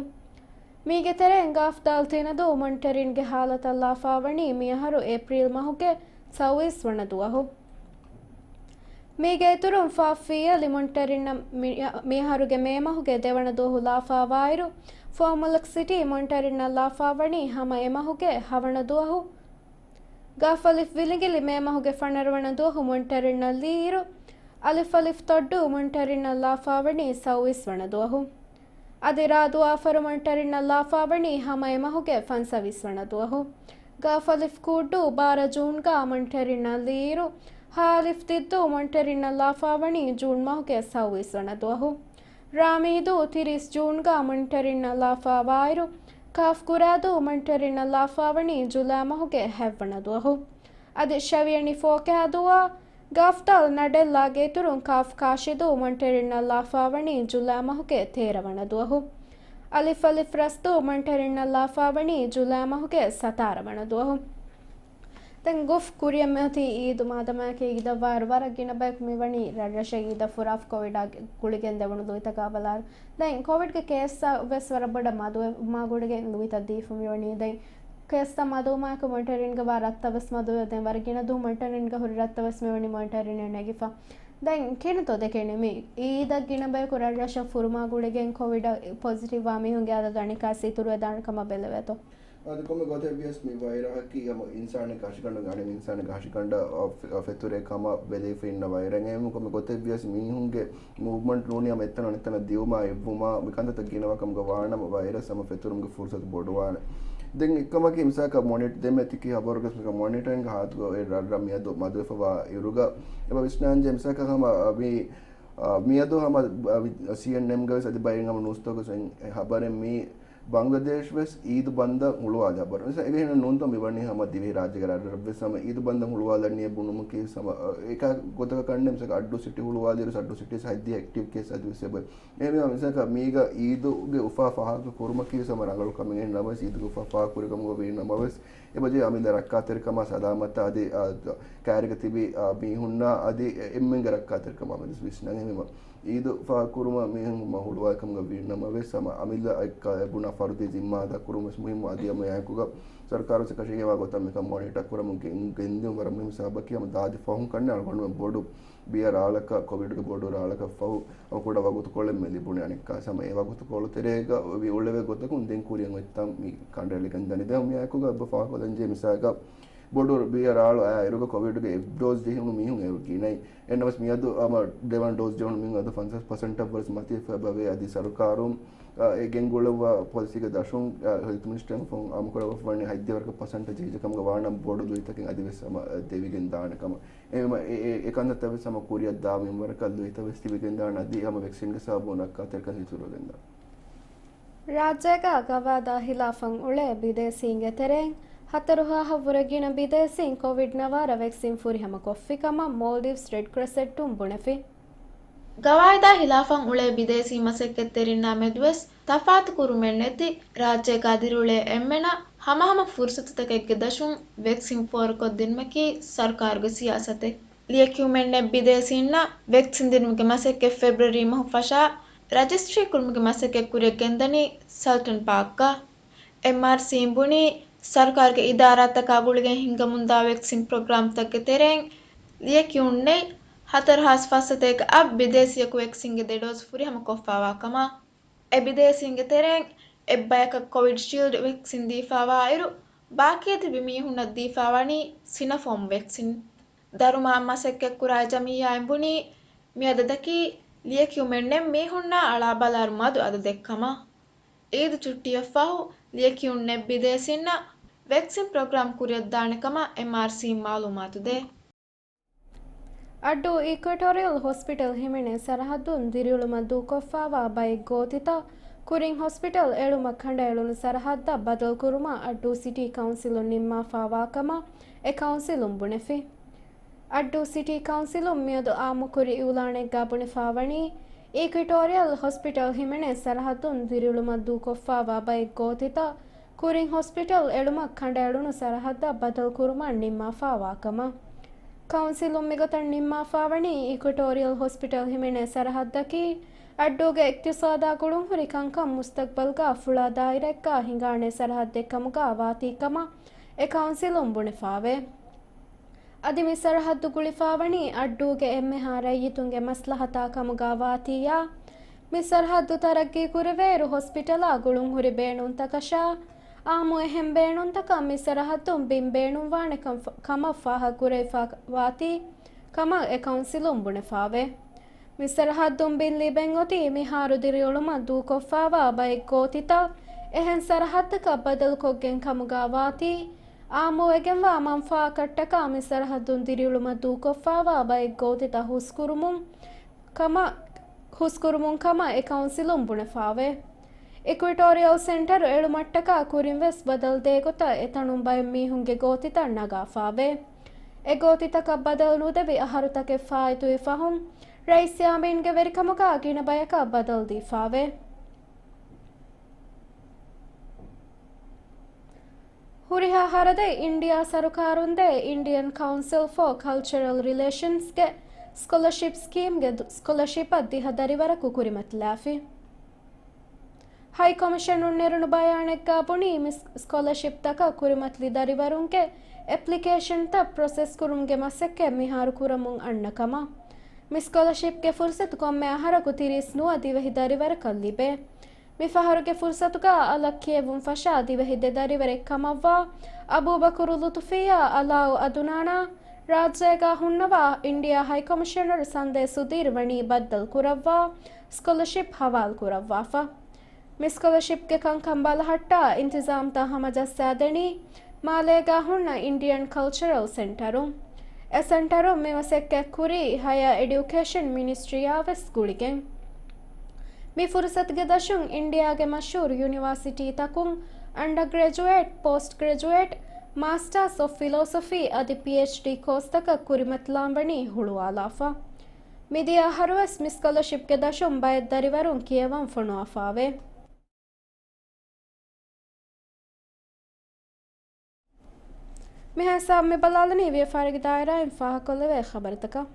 މީގެ ތެރެއިން ގާފް ދާލް ތިނަދޫ މޮނިޓަރިންގެ ހާލަތަށް ލާފާވަނީ މިއަހަރު އޭޕްރީލް މަހުގެ ސައުވީސް ވަނަ ދުވަހު. މީގެ އިތުރުން ފާފް ފީއަލި މޮނިޓަރިންނަށް މި-، މިއަހަރުގެ މޭ މަހުގެ ދެވަނަ ދުވަހު ލާފާވާއިރު، ފުވައްމުލައް ސިޓީ މޮނިޓަރިންނަށް ލާފާވަނީ ހަމަ އެ މަހުގެ ހަވަނަ ދުވަހު. ގާފް އަލިފް ވިލިނގިލި މޭ މަހުގެ ފަނަރަ ވަނަ ދުވަހު މޮނިޓަރިންނަށް ލީއިރު، އަލިފް އަލިފް ތޮއްޑޫ މޮނިޓަރިންނަށް ލާފާވަނީ ސައުވީސް ވަނަ ދުވަހު. އަދި ރާ ދުވާފަރު މޮނިޓަރިންނަށް ލާފާވަނީ ހަމަ އެ މަހުގެ ފަންސަވީސް ވަނަ ދުވަހު. ގާފް އަލިފް ކޫއްޑޫ ބާރަ ޖޫންގަ މޮނިޓަރިންނަށް ލީއިރު، ހާ އަލިފް ދިއްދޫ މޮނިޓަރިންނަށް ލާފާވަނީ ޖޫން މަހުގެ ސައުވީސް ވަނަ ދުވަހު. ރާ މީދޫ ތިރީސް ޖޫންގަ މޮނިޓަރިންނަށް ލާފާވާއިރު، ކާފް ގުރާދޫ މޮނިޓަރިންނަށް ލާފާވަނީ ޖުލައި މަހުގެ ހަތްވަނަ ދުވަހު. އަދި ޝަވިޔަނި ފޯކާދޫއާ، ގާފް ދާލް ނަޑެއްލާގެ އިތުރުން ކާފް ކާށިދޫ މޮނިޓަރިންނަށް ލާފާވަނީ ޖުލައި މަހުގެ ތޭރަ ވަނަ ދުވަހު. އަލިފް އަލިފް ރަސްދޫ މޮނިޓަރިން އައްލާފާވަނީ ޖުލައި މަހުގެ ސަތާރަ ވަނަ ދުވަހު. ދެން ގޮފް ކުރިއަށް މިއޮތީ އީދު މާދަމާއެކީ އީދަށްވާއިރު ވަރަށް ގިނަ ބަޔަކު މިވަނީ ރަށްރަށަށް އީދަށް ފުރާފަ ކޮވިޑާ ގުޅިގެން ދެވުނު ލުއިތަކާ ބަލާއިރު. ދެން ކޮވިޑްގެ ކޭސްތައް ވެސް ވަރަށް ބޮޑަށް މަދުވުމާ ގުޅިގެން ލުއިތައް ދީފަ މިވަނީ. ދެން ކޭސްތައް މަދުވުމާއެކު މޮނިޓަރިންގަ ވާ ރަށްތައް ވެސް މަދުވެ. ދެން ވަރަށް ގިނަ ދުވަހު މޮނިޓަރިންގަ ހުރި ރަށްތައް ވެސް މިވަނީ މޮނިޓަރިން ނެގިފަ. ދެން ކިހިނެއްތޯ ދެކެނީ މި އީދަށް ގިނަ ބަޔަކު ރަށްރަށަށް ފުރުމާ ގުޅިގެން ކޮވިޑަށް ޕޮޒިޓިވް ވާ މީހުންގެ އަދަދު އަނެއްކާ އިތުރުވެދާނެ ކަމަށް ބެލެވޭތޯ؟ އަދި ކޮންމެ ގޮތެއް ވިޔަސް މި ވައިރަހަކީ ހަމަ އިންސާނެއްގެ ހަށިގަނޑުގެ އަނެއް އިންސާނެއްގެ ހަށިގަނޑަށް އަށް ފެ-، އަށް ފެތުރޭ ކަމަށް ބެލެވިފަ އިންނަ ވައިރެއް. އެހެން ކޮންމެ ގޮތެއް ވިޔަސް މީހުންގެ މޫވްމަންޓް ނޫނީ ހަމަ އެތަން އަނެއްތަނަށް ދިއުމާ އެއްވުމާ މިކަންތައްތައް ގިނަވާ ކަމުގަ ވާނަމަ ވައިރަސް ހަމަ ފެތުރުމުގެ ފުރުސަތު ބޮޑުވާނެ. ދެން އެކަމަކީ މިސާކަށް މޮނިޓް ދެންމެ ތިކި ހަބަރުގަސް މިކަ މޮނިޓަރިންގ ހާދުގަ އެ ރަށްރަށް މިއަދު މަދުވެފަ ވާ އިރުގަ އެބަ ވިސްނާންޖެ މިސާކަށް ހަމަ މި، އާ، މިއަދު ހަމަ، އާ، ސީއެންއެމްގަ ވެސް އަދި ބައިން ހަމަ ނޫސްތަކުގަސް ހަބަރެއް މި ބަނގްލަދޭޝް ވެސް އީދު ބަންދަށް ހުޅުވާލި ހަބަރު. މިސާ އެހެން ނޫންތޯ މިވަނީ ހަމަ ދިވެހި ރާއްޖޭގެ ރަށްރަށްވެސް ހަމަ އީދު ބަންދަށް ހުޅުވާލަނީ ބުނުމަކީ ހަމަ، އާ، އެކާ ގޮތަކަށް ކަންނޭނގެ މިސާކަށް އައްޑޫ ސިޓީ ހުޅުވާލިއިރު އައްޑޫ ސިޓީ ހަތްދިހަ އެކްޓިވް ކޭސް އަދިވެސް އެބަ އެހެންވީމަ މިސާކަށް މީގަ އީދުގެ އުފާ ފާހަގަ ކުރުމަކީ ވެސް ހަމަ ރަނގަޅު ކަމެއް ނަމަވެސް، އީދުގެ އުފާ ފާހަގަ ކުރި ކަމުގަ ވީ ނަމަވެސް، އެބަޖެހޭ އަމިއްލަ ރައްކާތެރިކަމާ ސަލާމަތާ އަދި، އާ، ކައިރީގަ ތިބި، އާ، މީހުންނާ އަދި އެ-، އެންމެންގެ ރައްކާތެރިކަމާ މެދު ވިސްނަން. އެހެންވީމަ އީދު ފާހަގަ ކުރުމަށް މީހުން ހުޅުވާ ކަމުގަ ވީ ނަމަވެސް، ހަމަ އަމިއްލަ އެއްކަ އެ ބުނާ ފަރުދީ ޒިންމާ އަދާ ކުރުމަށް ވެސް މުހިއްމު. އަދި އަމަ އެކުގަ ސަރުކާރު ކަށީގެންވާ ގޮތަށް މިކަން މޮނިޓަ ކުރަމުން ގެ-، ގެންދިއުން ވަރަށް މުހިއްމު ސަބަބަކީ ހަމަ ދާދި ފަހުން ކަންނޭނގެ އަޅުގަނޑުމެން ބޮޑު ބިޔަ ރާޅަކަށް، ކޮވިޑްގެ ބޮޑު ރާޅަކަށް ފަހު، ކުޑަ ވަގުތުކޮޅެއް މި ލިބުނީ. އަނެއްކާ ހަމަ އެ ވަގުތުކޮޅު ތެރޭގަ ވި އުޅެވޭ ގޮތަކުން ދެން ކުރިއަށް އޮތްތަން މި ކަނޑައެޅިގެން ދަނީ. ދެން މިއާއެކުގަ އެބަ ފާހަގަކޮށްލަންޖެހޭ މިސާލަކަށް ބޮޑު ބިޔަ ރާޅު އައި އިރުގަ ކޮވިޑްގެ އެއް ޑޯޒް ޖެހުނު މީހުން އޭރު ގިނައި. އެހެންނަމަވެސް މިއަދު ހަމަ ދެވަނަ ޑޯޒް ޖެހުނު މީހުން އަދު ފަންސާސް ޕަސެންޓަށް ވެސް މަތިވެފަ އެބަވޭ. އަދި ސަރުކާރުން، އަ، އެ ގެންގުޅެއްވާ ޕޮލިސީގެ ދަށުން، އަ، ހެލްތު މިނިސްޓަރ އަމުކުރައްވަފަ ވަނީ ހަތްދިހަ ވަރަކަށް ޕަސެންޓަށް ޖެހިއްޖެ ކަމުގަ ވާނަމަ ބޮޑު ލުއިތަކެއް އަދިވެސް ހަމަ ދެވިގެން ދާނެ ކަމަށް. އެ، އެ، އެ، އެ ކަންތައްތައް ވެސް ހަމަ ކުރިއަށް ދާ މިންވަރަކަށް ލުއިތައް ވެސް ތިބިގެން ދާނެ އަދި ހަމަ ވެކްސިންގެ ސަބަބުން ރައްކާތެރިކަން އިތުރުވެގެން ދާނެ. ރާއްޖޭގަ ގަވާއިދާ ހިލާފަށް އުޅޭ ބިދޭސީންގެ ތެރެއިން ހަތަރު ހާހަށް ވުރެ ގިނަ ބިދޭސީން ކޮވިޑް ނަވާރަ ވެކްސިން ފުރިހަމަ ކޮށްފި ކަމަށް މޯލްޑިވްސް ރެޑް ކްރެސެންޓުން ބުނެފި. ގަވާއިދާ ހިލާފަށް އުޅޭ ބިދޭސީ މަސައްކަތްތެރިންނާ މެދުވެސް ތަފާތު ކުރުމެއް ނެތި ރާއްޖޭގަ ދިރިއުޅޭ އެންމެނަށް ހަމަހަމަ ފުރުސަތުތަކެއްގެ ދަށުން ވެކްސިން ފޯރުކޮށްދިނުމަކީ ސަރުކާރުގެ ސިޔާސަތެއް. ލިޔެކިޔުމެއް ނެތް ބިދޭސީންނަށް ވެކްސިން ދިނުމުގެ މަސައްކަތް ފެބްރުއަރީ މަހު ފަށާ ރަޖިސްޓްރީ ކުރުމުގެ މަސައްކަތް ކުރިއަށް ގެންދަނީ ސަލްޓަން ޕާކްގަ. އެމްއާރްސީން ބުނީ، ސަރުކާރުގެ އިދާރާތަކާ ގުޅިގެން ހިންގަމުންދާ ވެކްސިން ޕްރޮގްރާމްތަކުގެ ތެރެއިން ލިޔެކިޔުން ނެތް ހަތަރު ހާސް ފަސްސަތޭކަ އަށް ބިދޭސީއަކު ވެކްސިންގެ ދެ ޑޯޒް ފުރިހަމަ ކޮށްފާވާ ކަމަށް. އެ ބިދޭސީންގެ ތެރެއިން އެއްބަޔަކަށް ކޮވިޑް ޝީލްޑް ވެކްސިން ދީފާވާއިރު، ބާކީ ތިބި މީހުންނަށް ދީފާވަނީ ސިނޮފޯމް ވެކްސިން. ދަރުމައަށް މަސައްކަތްކުރާ ޖަމިއްޔާއިން ބުނީ، މި އަދަދަކީ ލިޔެކިޔުމެއް ނެތް މީހުންނާ އަޅާބަލާއިރު މަދު އަދަދެއް ކަމަށް. އީދު ޗުއްޓީއަށްފަހު ލިޔެކިޔުން ނެތް ބިދޭސީންނަށް ވެކްސިން ޕްރޮގްރާމް ކުރިއަށްދާނެ ކަމަށް އެމްއާރްސީން މައުލޫމާތު ދޭ. އައްޑޫ އީކުއެޓޯރިއަލް ހޮސްޕިޓަލް ހިމެނޭ ސަރަހައްދުން ދިރިއުޅުމަށް ދޫކޮށްފާވާ ބައެއް ގޯތިތައް ކުރިން ހޮސްޕިޓަލް އެޅުމަށް ކަނޑައެޅުނު ސަރަހައްދަށް ބަދަލުކުރުމަށް އައްޑޫ ސިޓީ ކައުންސިލުން ނިންމާފާވާ ކަމަށް އެ ކައުންސިލުން ބުނެފި. އައްޑޫ ސިޓީ ކައުންސިލުން މިއަދު އާއްމުކުރި އިއުލާނެއްގަ ބުނެފާވަނީ، އީކުއެޓޯރިއަލް ހޮސްޕިޓަލް ހިމެނޭ ސަރަހައްދުން ދިރިއުޅުމަށް ދޫކޮށްފާވާ ބައެއް ގޯތިތައް ކުރިން ހޮސްޕިޓަލް އެޅުމަށް ކަނޑައެޅުނު ސަރަހައްދަށް ބަދަލުކުރުމަށް ނިންމާފާވާ ކަމަށް. ކައުންސިލުން މިގޮތަށް ނިންމާފާވަނީ، އީކުއެޓޯރިއަލް ހޮސްޕިޓަލް ހިމެނޭ ސަރަހައްދަކީ އައްޑޫގެ އިޤްތިޞާދާ ގުޅުންހުރި ކަންކަން މުސްތަޤްބަލްގަ ފުޅާ ދާއިރާއެއްގަ ހިނގާނެ ސަރަހައްދެއް ކަމުގަ ވާތީ ކަމަށް އެ ކައުންސިލުން ބުނެފާވޭ. އަދި މި ސަރަހައްދު ގުޅިފާވަނީ އައްޑޫގެ އެންމެހާ ރައްޔިތުންގެ މަސްލަހަތާ ކަމުގަ ވާތީއާ، މި ސަރަހައްދު ތަރައްގީ ކުރެވޭއިރު ހޮސްޕިޓަލާ ގުޅުންހުރި ބޭނުންތަކަށާ، އާއްމު އެހެން ބޭނުންތަކަށް މި ސަރަހައްދުން ބިން ބޭނުންވާނެ ކަން-، ކަމަށް ފާހަގަކުރެވިފާ ވާތީ ކަމަށް އެ ކައުންސިލުން ބުނެފާވޭ. މި ސަރަހައްދުން ބިން ލިބެން އޮތީ މިހާރު ދިރިއުޅުމަށް ދޫކޮށްފާވާ ބައެއް ގޯތިތައް އެހެން ސަރަހައްދަކަށް ބަދަލުކޮށްގެން ކަމުގަ ވާތީ، އާއްމުވެގެންވާ މަންފާއަކަށްޓަކާ މި ސަރަހައްދުން ދިރިއުޅުމަށް ދޫކޮށްފާވާ ބައެއް ގޯތިތައް ހުސްކުރުމުން ކަމަށް، ހުސްކުރުމުން ކަމަށް އެ ކައުންސިލުން ބުނެފާވޭ. އިކުއެޓޯރިއަލް ސެންޓަރު އެޅުމަށްޓަކާ ކުރިން ވެސް ބަދަލު ދޭ ގޮތަށް އެތަނުން ބައެއް މީހުންގެ ގޯތިތައް ނަގާފާވޭ. އެ ގޯތިތަކަށް ބަދަލު ނުދެވި އަހަރުތަކެއް ފާއިތުވި ފަހުން، ރައީސް ޔާމީންގެ ވެރިކަމުގަ ގިނަ ބަޔަކަށް ބަދަލު ދީފާވޭ. ހުރިހާ ހަރަދެއް އިންޑިއާ ސަރުކާރުން ދޭ އިންޑިއަން ކައުންސިލް ފޯ ކަލްޗަރަލް ރިލޭޝަންސްގެ ސްކޮލަޝިޕް ސްކީމްގެ ދު-، ސްކޮލަޝިޕަށް ދިހަ ދަރިވަރަކު ކުރިމަތިލާފި. ހައި ކޮމިޝަނުން ނެރުނު ބަޔާނެއްގާ ބުނީ، މި ސް-، ސްކޮލަޝިޕްތަކަށް ކުރިމަތިލި ދަރިވަރުންގެ އެޕްލިކޭޝަންތައް ޕްރޮސެސް ކުރުމުގެ މަސައްކަތް މިހާރު ކުރަމުން އަންނަ ކަމަށް. މި ސްކޮލަޝިޕްގެ ފުރުސަތު ކޮންމެ އަހަރަކު ތިރީސް ނުވަ ދިވެހި ދަރިވަރަކަށް ލިބޭ. މި ފަހަރުގެ ފުރުސަތުގަ އަލަށް ކިޔެވުން ފަށާ ދިވެހި ދެ ދަރިވަރެއް ކަމަށްވާ އަބޫބަކުރު ލުތުފީއާ އަލާއު އަދުނާނާ، ރާއްޖޭގަ ހުންނަވާ އިންޑިއާ ހައިކޮމިޝަނަރު ސަންދޭ ސުދީރް ވަނީ ބައްދަލު ކުރައްވާ ސްކޮލަޝިޕް ހަވާލު ކުރައްވާފަ. މި ސްކޮލަޝިޕްގެ ކަންކަން ބަލަހައްޓާ އިންތިޒާމްތައް ހަމަޖައްސާދެނީ މާލޭގަ ހުންނަ އިންޑިއަން ކަލްޗަރަލް ސެންޓަރުން. އެ ސެންޓަރުން މި މަސައްކަތް ކުރީ ހަޔަރ އެޑިއުކޭޝަން މިނިސްޓްރީއާ ވެސް ގުޅިގެން. މި ފުރުސަތުގެ ދަށުން އިންޑިއާގެ މަޝްހޫރު ޔުނިވާސިޓީތަކުން އަންޑަގްރެޖުއޭޓް، ޕޯސްޓް ގްރެޖުއޭޓް، މާސްޓާސް އޮފް ފިލޯސޮފީ އަދި ޕީއެޗްޑީ ކޯސްތަކަށް ކުރިމަތިލާން ވަނީ ހުޅުވާލާފަ. މިދިޔަ އަހަރުވެސް މި ސްކޮލަޝިޕްގެ ދަށުން ބައެއް ދަރިވަރުން ކިޔަވަން ފޮނުވާފާވޭ. މިހާ ހިސާބުން މި ބަލާލަނީ ވިޔަފާރިގެ ދާއިރާއިން ފާހަގަކޮށްލެވޭ ޚަބަރުތަކަށް.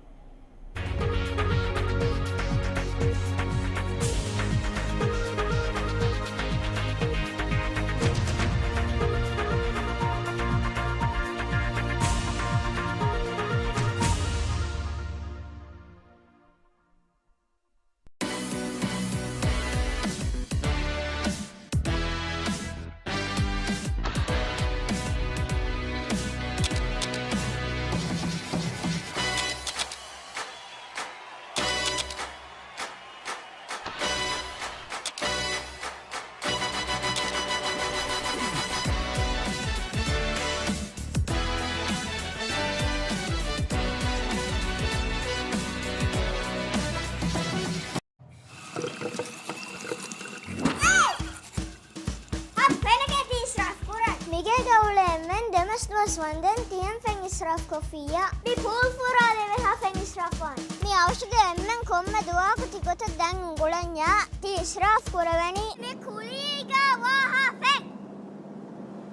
އަ، ފެނަކޭ ތި އިސްރާފް ކުރަން. މިގޭގަ އުޅޭ އެންމެން ދެމަސް ދުވަސް ވަންދެން ތިހެން ފެން އިސްރާފް ކޮށްފިއްޔާ. މި ޕޫލް ފުރާލެވޭހާ ފެން އިސްރާފް ވާން. މި އަވަށުގެ އެންމެން ކޮންމެ ދުވަހަކު ތި ގޮތަށް ދެން އުނގުޅަންޏާ ތި އިސްރާފް ކުރެވެނީ. މި ކުލީގަ ވާހާ ފެން.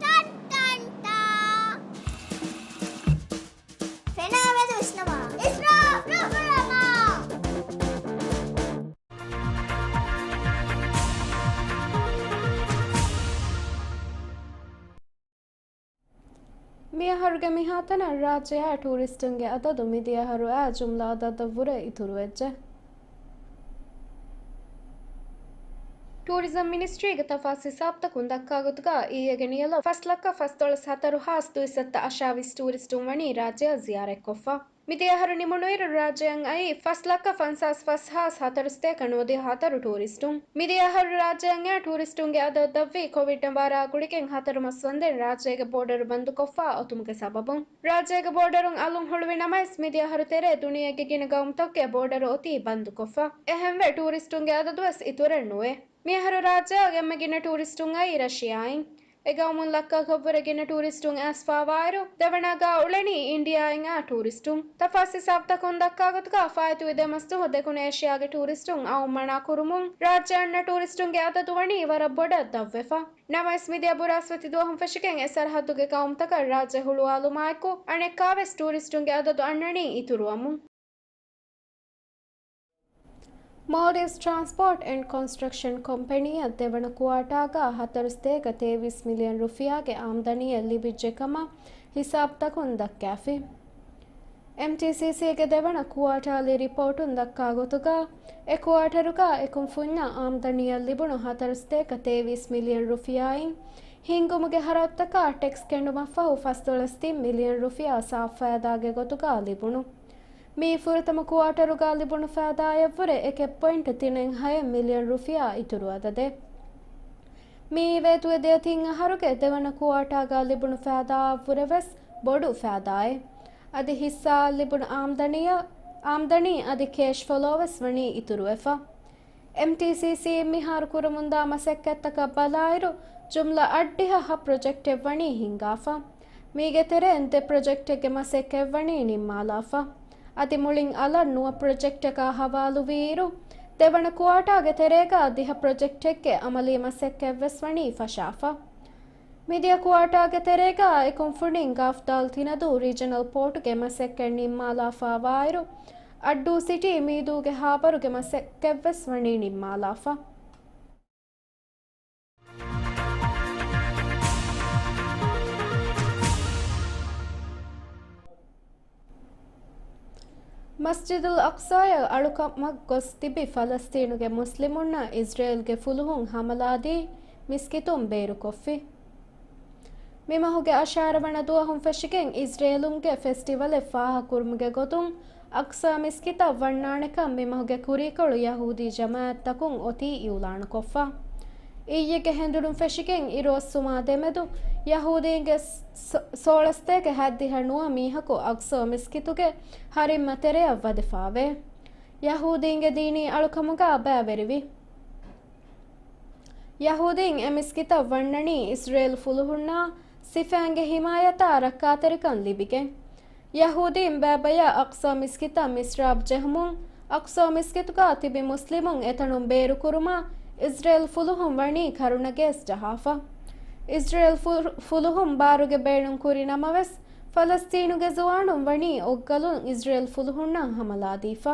ޓަން ޓަން ޓާ. ފެނާ މެދު ވިސްނަމާ. އިސްރާފް ނުކުރަމާ. މިއަހަރުގެ މިހާތަނަށް ރާއްޖެއާ ޓޫރިސްޓުންގެ އަދަދު މިދިޔަ އަހަރުއާ ޖުމްލަ އަދަދަށްވުރެ އިތުރުވެއްޖެ. ޓޫރިޒަމް މިނިސްޓްރީގެ ތަފާސް ހިސާބުތަކުން ދައްކާ ގޮތުގަ އިއްޔެގެ ނިޔަލަށް ފަސް ލައްކަ ފަސްދޮޅަސް ހަތަރު ހާސް ދުއިސައްތަ އަށާވީސް ޓޫރިސްޓުން ވަނީ ރާއްޖެއަށް ޒިޔާރަތްކޮށްފަ. މިދިޔަ އަހަރު ނިމުނުއިރު ރާއްޖެއަށް އައީ ފަސް ލައްކަ ފަންސާސް ފަސް ހާސް ހަތަރުސަތޭކަ ނުވަދިހަ ހަތަރު ޓޫރިސްޓުން. މިދިޔަ އަހަރު ރާއްޖެއަށް އައި ޓޫރިސްޓުންގެ އަދަދު ދަށްވީ ކޮވިޑް ނަވާރާ ގުޅިގެން ހަތަރު މަސް ވަންދެން ރާއްޖޭގެ ބޯޑަރު ބަންދުކޮށްފަ އޮތުމުގެ ސަބަބުން. ރާއްޖޭގެ ބޯޑަރުން އަލުން ހުޅުވި ނަމަވެސް، މިދިޔަ އަހަރު ތެރޭ ދުނިޔޭގެ ގިނަ ގައުމުތަކުގެ ބޯޑަރު އޮތީ ބަންދުކޮށްފަ. އެހެންވެ، ޓޫރިސްޓުންގެ އަދަދުވެސް އިތުރެއް ނުވޭ. މިއަހަރު ރާއްޖެއަށް އެންމެ ގިނަ ޓޫރިސްޓުން އައީ ރަޝިޔާއިން. އެ ގައުމުން ލައްކައަކަށްވުރެ ގިނަ ޓޫރިސްޓުން އައިސްފަވާއިރު، ދެވަނައަށް އުޅެނީ އިންޑިއާއިން އާ ޓޫރިސްޓުން. ތަފާސް ހިސާބުތަކުން ދައްކާ ގޮތުގަ، ފާއިތުވި ދެ މަސްދުވަހު ދެކުނު އޭޝިޔާގެ ޓޫރިސްޓުން އައުން މަނާ ކުރުމުން، ރާއްޖެއަށް އަންނަ ޓޫރިސްޓުންގެ އަދަދު ވަނީ ވަރަށް ބޮޑަށް ދަށްވެފަ. ނަމަވެސް، މިދިޔަ ބުރާސްފަތި ދުވަހުން ފެށިގެން އެ ސަރަހައްދުގެ ގައުމުތަކަށް ރާއްޖެ ހުޅުވާލުމާއެކު، އަނެއްކާވެސް ޓޫރިސްޓުންގެ އަދަދު އަންނަނީ އިތުރުވަމުން. މޯލްޑިވްސް ޓްރާންސްޕޯޓް އެންޑް ކޮންސްޓްރަކްޝަން ކޮމްޕެނީއަށް ދެވަނަ ކުއާޓާގަ ހަތަރުސަތޭކަ ތޭވީސް މިލިއަން ރުފިޔާގެ އާމްދަނީއެއް ލިބިއްޖެ ކަމަށް ހިސާބުތަކުން ދައްކާފި. އެމްޓީސީސީގެ ދެވަނަ ކުއާޓާލީ ރިޕޯޓުން ދައްކާ ގޮތުގަ، އެ ކުއާޓަރުގަ އެކުންފުންޏަށް އާމްދަނީއަށް ލިބުނު ހަތަރުސަތޭކަ ތޭވީސް މިލިއަން ރުފިޔާއިން، ހިންގުމުގެ ހަރަދުތަކާ ޓެކްސް ކެނޑުމަށްފަހު ފަސްދޮޅަސް ތިން މިލިއަން ރުފިޔާ ސާފު ފައިދާގެ ގޮތުގަ ލިބުނު. މިއީ ފުރަތަމަ ކުއާޓަރުގަ ލިބުނު ފައިދާއަށްވުރެ އެކެއް ޕޮއިންޓު ތިނެއް ހައެއް މިލިއަން ރުފިޔާ އިތުރު އަދަދެއް. މިއީ ވޭތުވެދިޔަ ތިން އަހަރުގެ ދެވަނަ ކުއާޓާގަ ލިބުނު ފައިދާއަށްވުރެވެސް ބޮޑު ފައިދާއެއް. އަދި ހިއްސާއަށް ލިބުނު އާމްދަނީއަށް، އާމްދަނީ އަދި ކޭޝް ފޮލޯވެސް ވަނީ އިތުރުވެފަ. އެމްޓީސީސީއިން މިހާރު ކުރަމުންދާ މަސައްކަތްތަކަށް ބަލާއިރު، ޖުމްލަ އަށްޑިހަ ހަ ޕްރޮޖެކްޓެއް ވަނީ ހިންގާފަ. މީގެ ތެރެއިން ދެ ޕްރޮޖެކްޓެއްގެ މަސައްކަތް ވަނީ ނިންމާލާފަ. އަދި މުޅިން އަލަށް ނުވަ ޕްރޮޖެކްޓަކާ ހަވާލުވީއިރު، ދެވަނަ ކުއާޓާގެ ތެރޭގަ ދިހަ ޕްރޮޖެކްޓެއްގެ އަމަލީ މަސައްކަތްވެސް ވަނީ ފަށާފަ. މިދިޔަ ކުއާޓާގެ ތެރޭގަ އެކުންފުނިން ގާފްދާލް ތިނަދޫ ރީޖަނަލް ޕޯޓުގެ މަސައްކަތް ނިންމާލާފާވާއިރު، އައްޑޫ ސިޓީ މީދޫގެ ހާބަރުގެ މަސައްކަތްވެސް ވަނީ ނިންމާލާފަ. މަސްޖިދުލް އަޤްޞާއަށް އަޅުކަމަށް ގޮސް ތިބި ފަލަސްޠީނުގެ މުސްލިމުންނަށް އިޒްރޭލްގެ ފުލުހުން ހަމަލާދީ، މިސްކިތުން ބޭރުކޮށްފި. މިމަހުގެ އަށާރަ ވަނަ ދުވަހުން ފެށިގެން އިޒްރޭލުންގެ ފެސްޓިވަލެއް ފާހަގަކުރުމުގެ ގޮތުން، އަޤްޞާ މިސްކިތަށް ވަންނާނެކަން މިމަހުގެ ކުރީކޮޅު ޔަހޫދީ ޖަމާއަތްތަކުން އޮތީ އިއުލާނުކޮށްފަ. އިއްޔެގެ ހެނދުނު ފެށިގެން އިރުއޮއްސުމާ ދެމެދު، ޔަހޫދީންގެ ސޯ-، ސޯޅަސްތޭކަ ހައްދިހަ ނުވަ މީހަކު އަޤްޞާ މިސްކިތުގެ ހަރިއްމަ ތެރެއަށް ވަދެފާވޭ. ޔަހޫދީންގެ ދީނީ އަޅުކަމުގަ ބައިވެރިވި. ޔަހޫދީން އެ މިސްކިތަށް ވަންނަނީ އިޒްރޭލް ފުލުހުންނާ ސިފައިންގެ ހިމާޔަތާ ރައްކާތެރިކަން ލިބިގެން. ޔަހޫދީން ބައިބަޔާ އަޤްޞާ މިސްކިތަށް މިސްރާބް ޖެހުމުން، އަޤްޞާ މިސްކިތުގަ ތިބި މުސްލިމުން އެތަނުން ބޭރުކުރުމަށް އިޒްރޭލް ފުލުހުން ވަނީ ކަރުނަގޭސް ޖަހާފަ. އިޒްރޭލް ފު-، ފުލުހުން ބާރުގެ ބޭނުން ކުރި ނަމަވެސް، ފަލަސްޠީނުގެ ޒުވާނުން ވަނީ އޮއްގަލުން އިޒްރޭލް ފުލުހުންނަށް ހަމަލާދީފަ.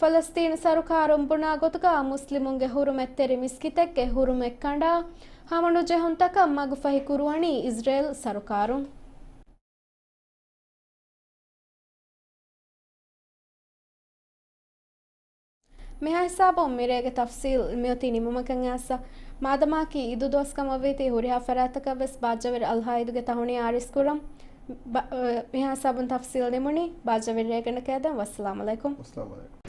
ފަލަސްޠީނު ސަރުކާރުން ބުނާ ގޮތުގަ މުސްލިމުންގެ ހުރުމަތްތެރި މިސްކިތެއްގެ ހުރުމަތް ކަނޑާ، ހަމަނުޖެހުންތަކަށް މަގުފަހި ކުރުވަނީ އިޒްރޭލް ސަރުކާރުން. މިހާ ހިސާބުން މިރޭގެ ތަފްސީލް މިއޮތީ ނިމުމަކަށް އައިސް. މާދަމާކީ އީދު ދުވަސް ކަމަށްވީތީ ހުރިހާ ފަރާތަކަށް ވެސް ބާއްޖަވެރި އަލްހާއީދުގެ ތަހުނިޔާ އަރިސްކުރަން. ބަ-، މިހާ ހިސާބުން ތަފްސީލް ނިމުނީ. ބާއްޖަވެރި ރޭގަނޑަކަށް އެދެން. ވައްސަލާމް އަލައިކުމް. ވައްސަލާމް އަލައިކުމް.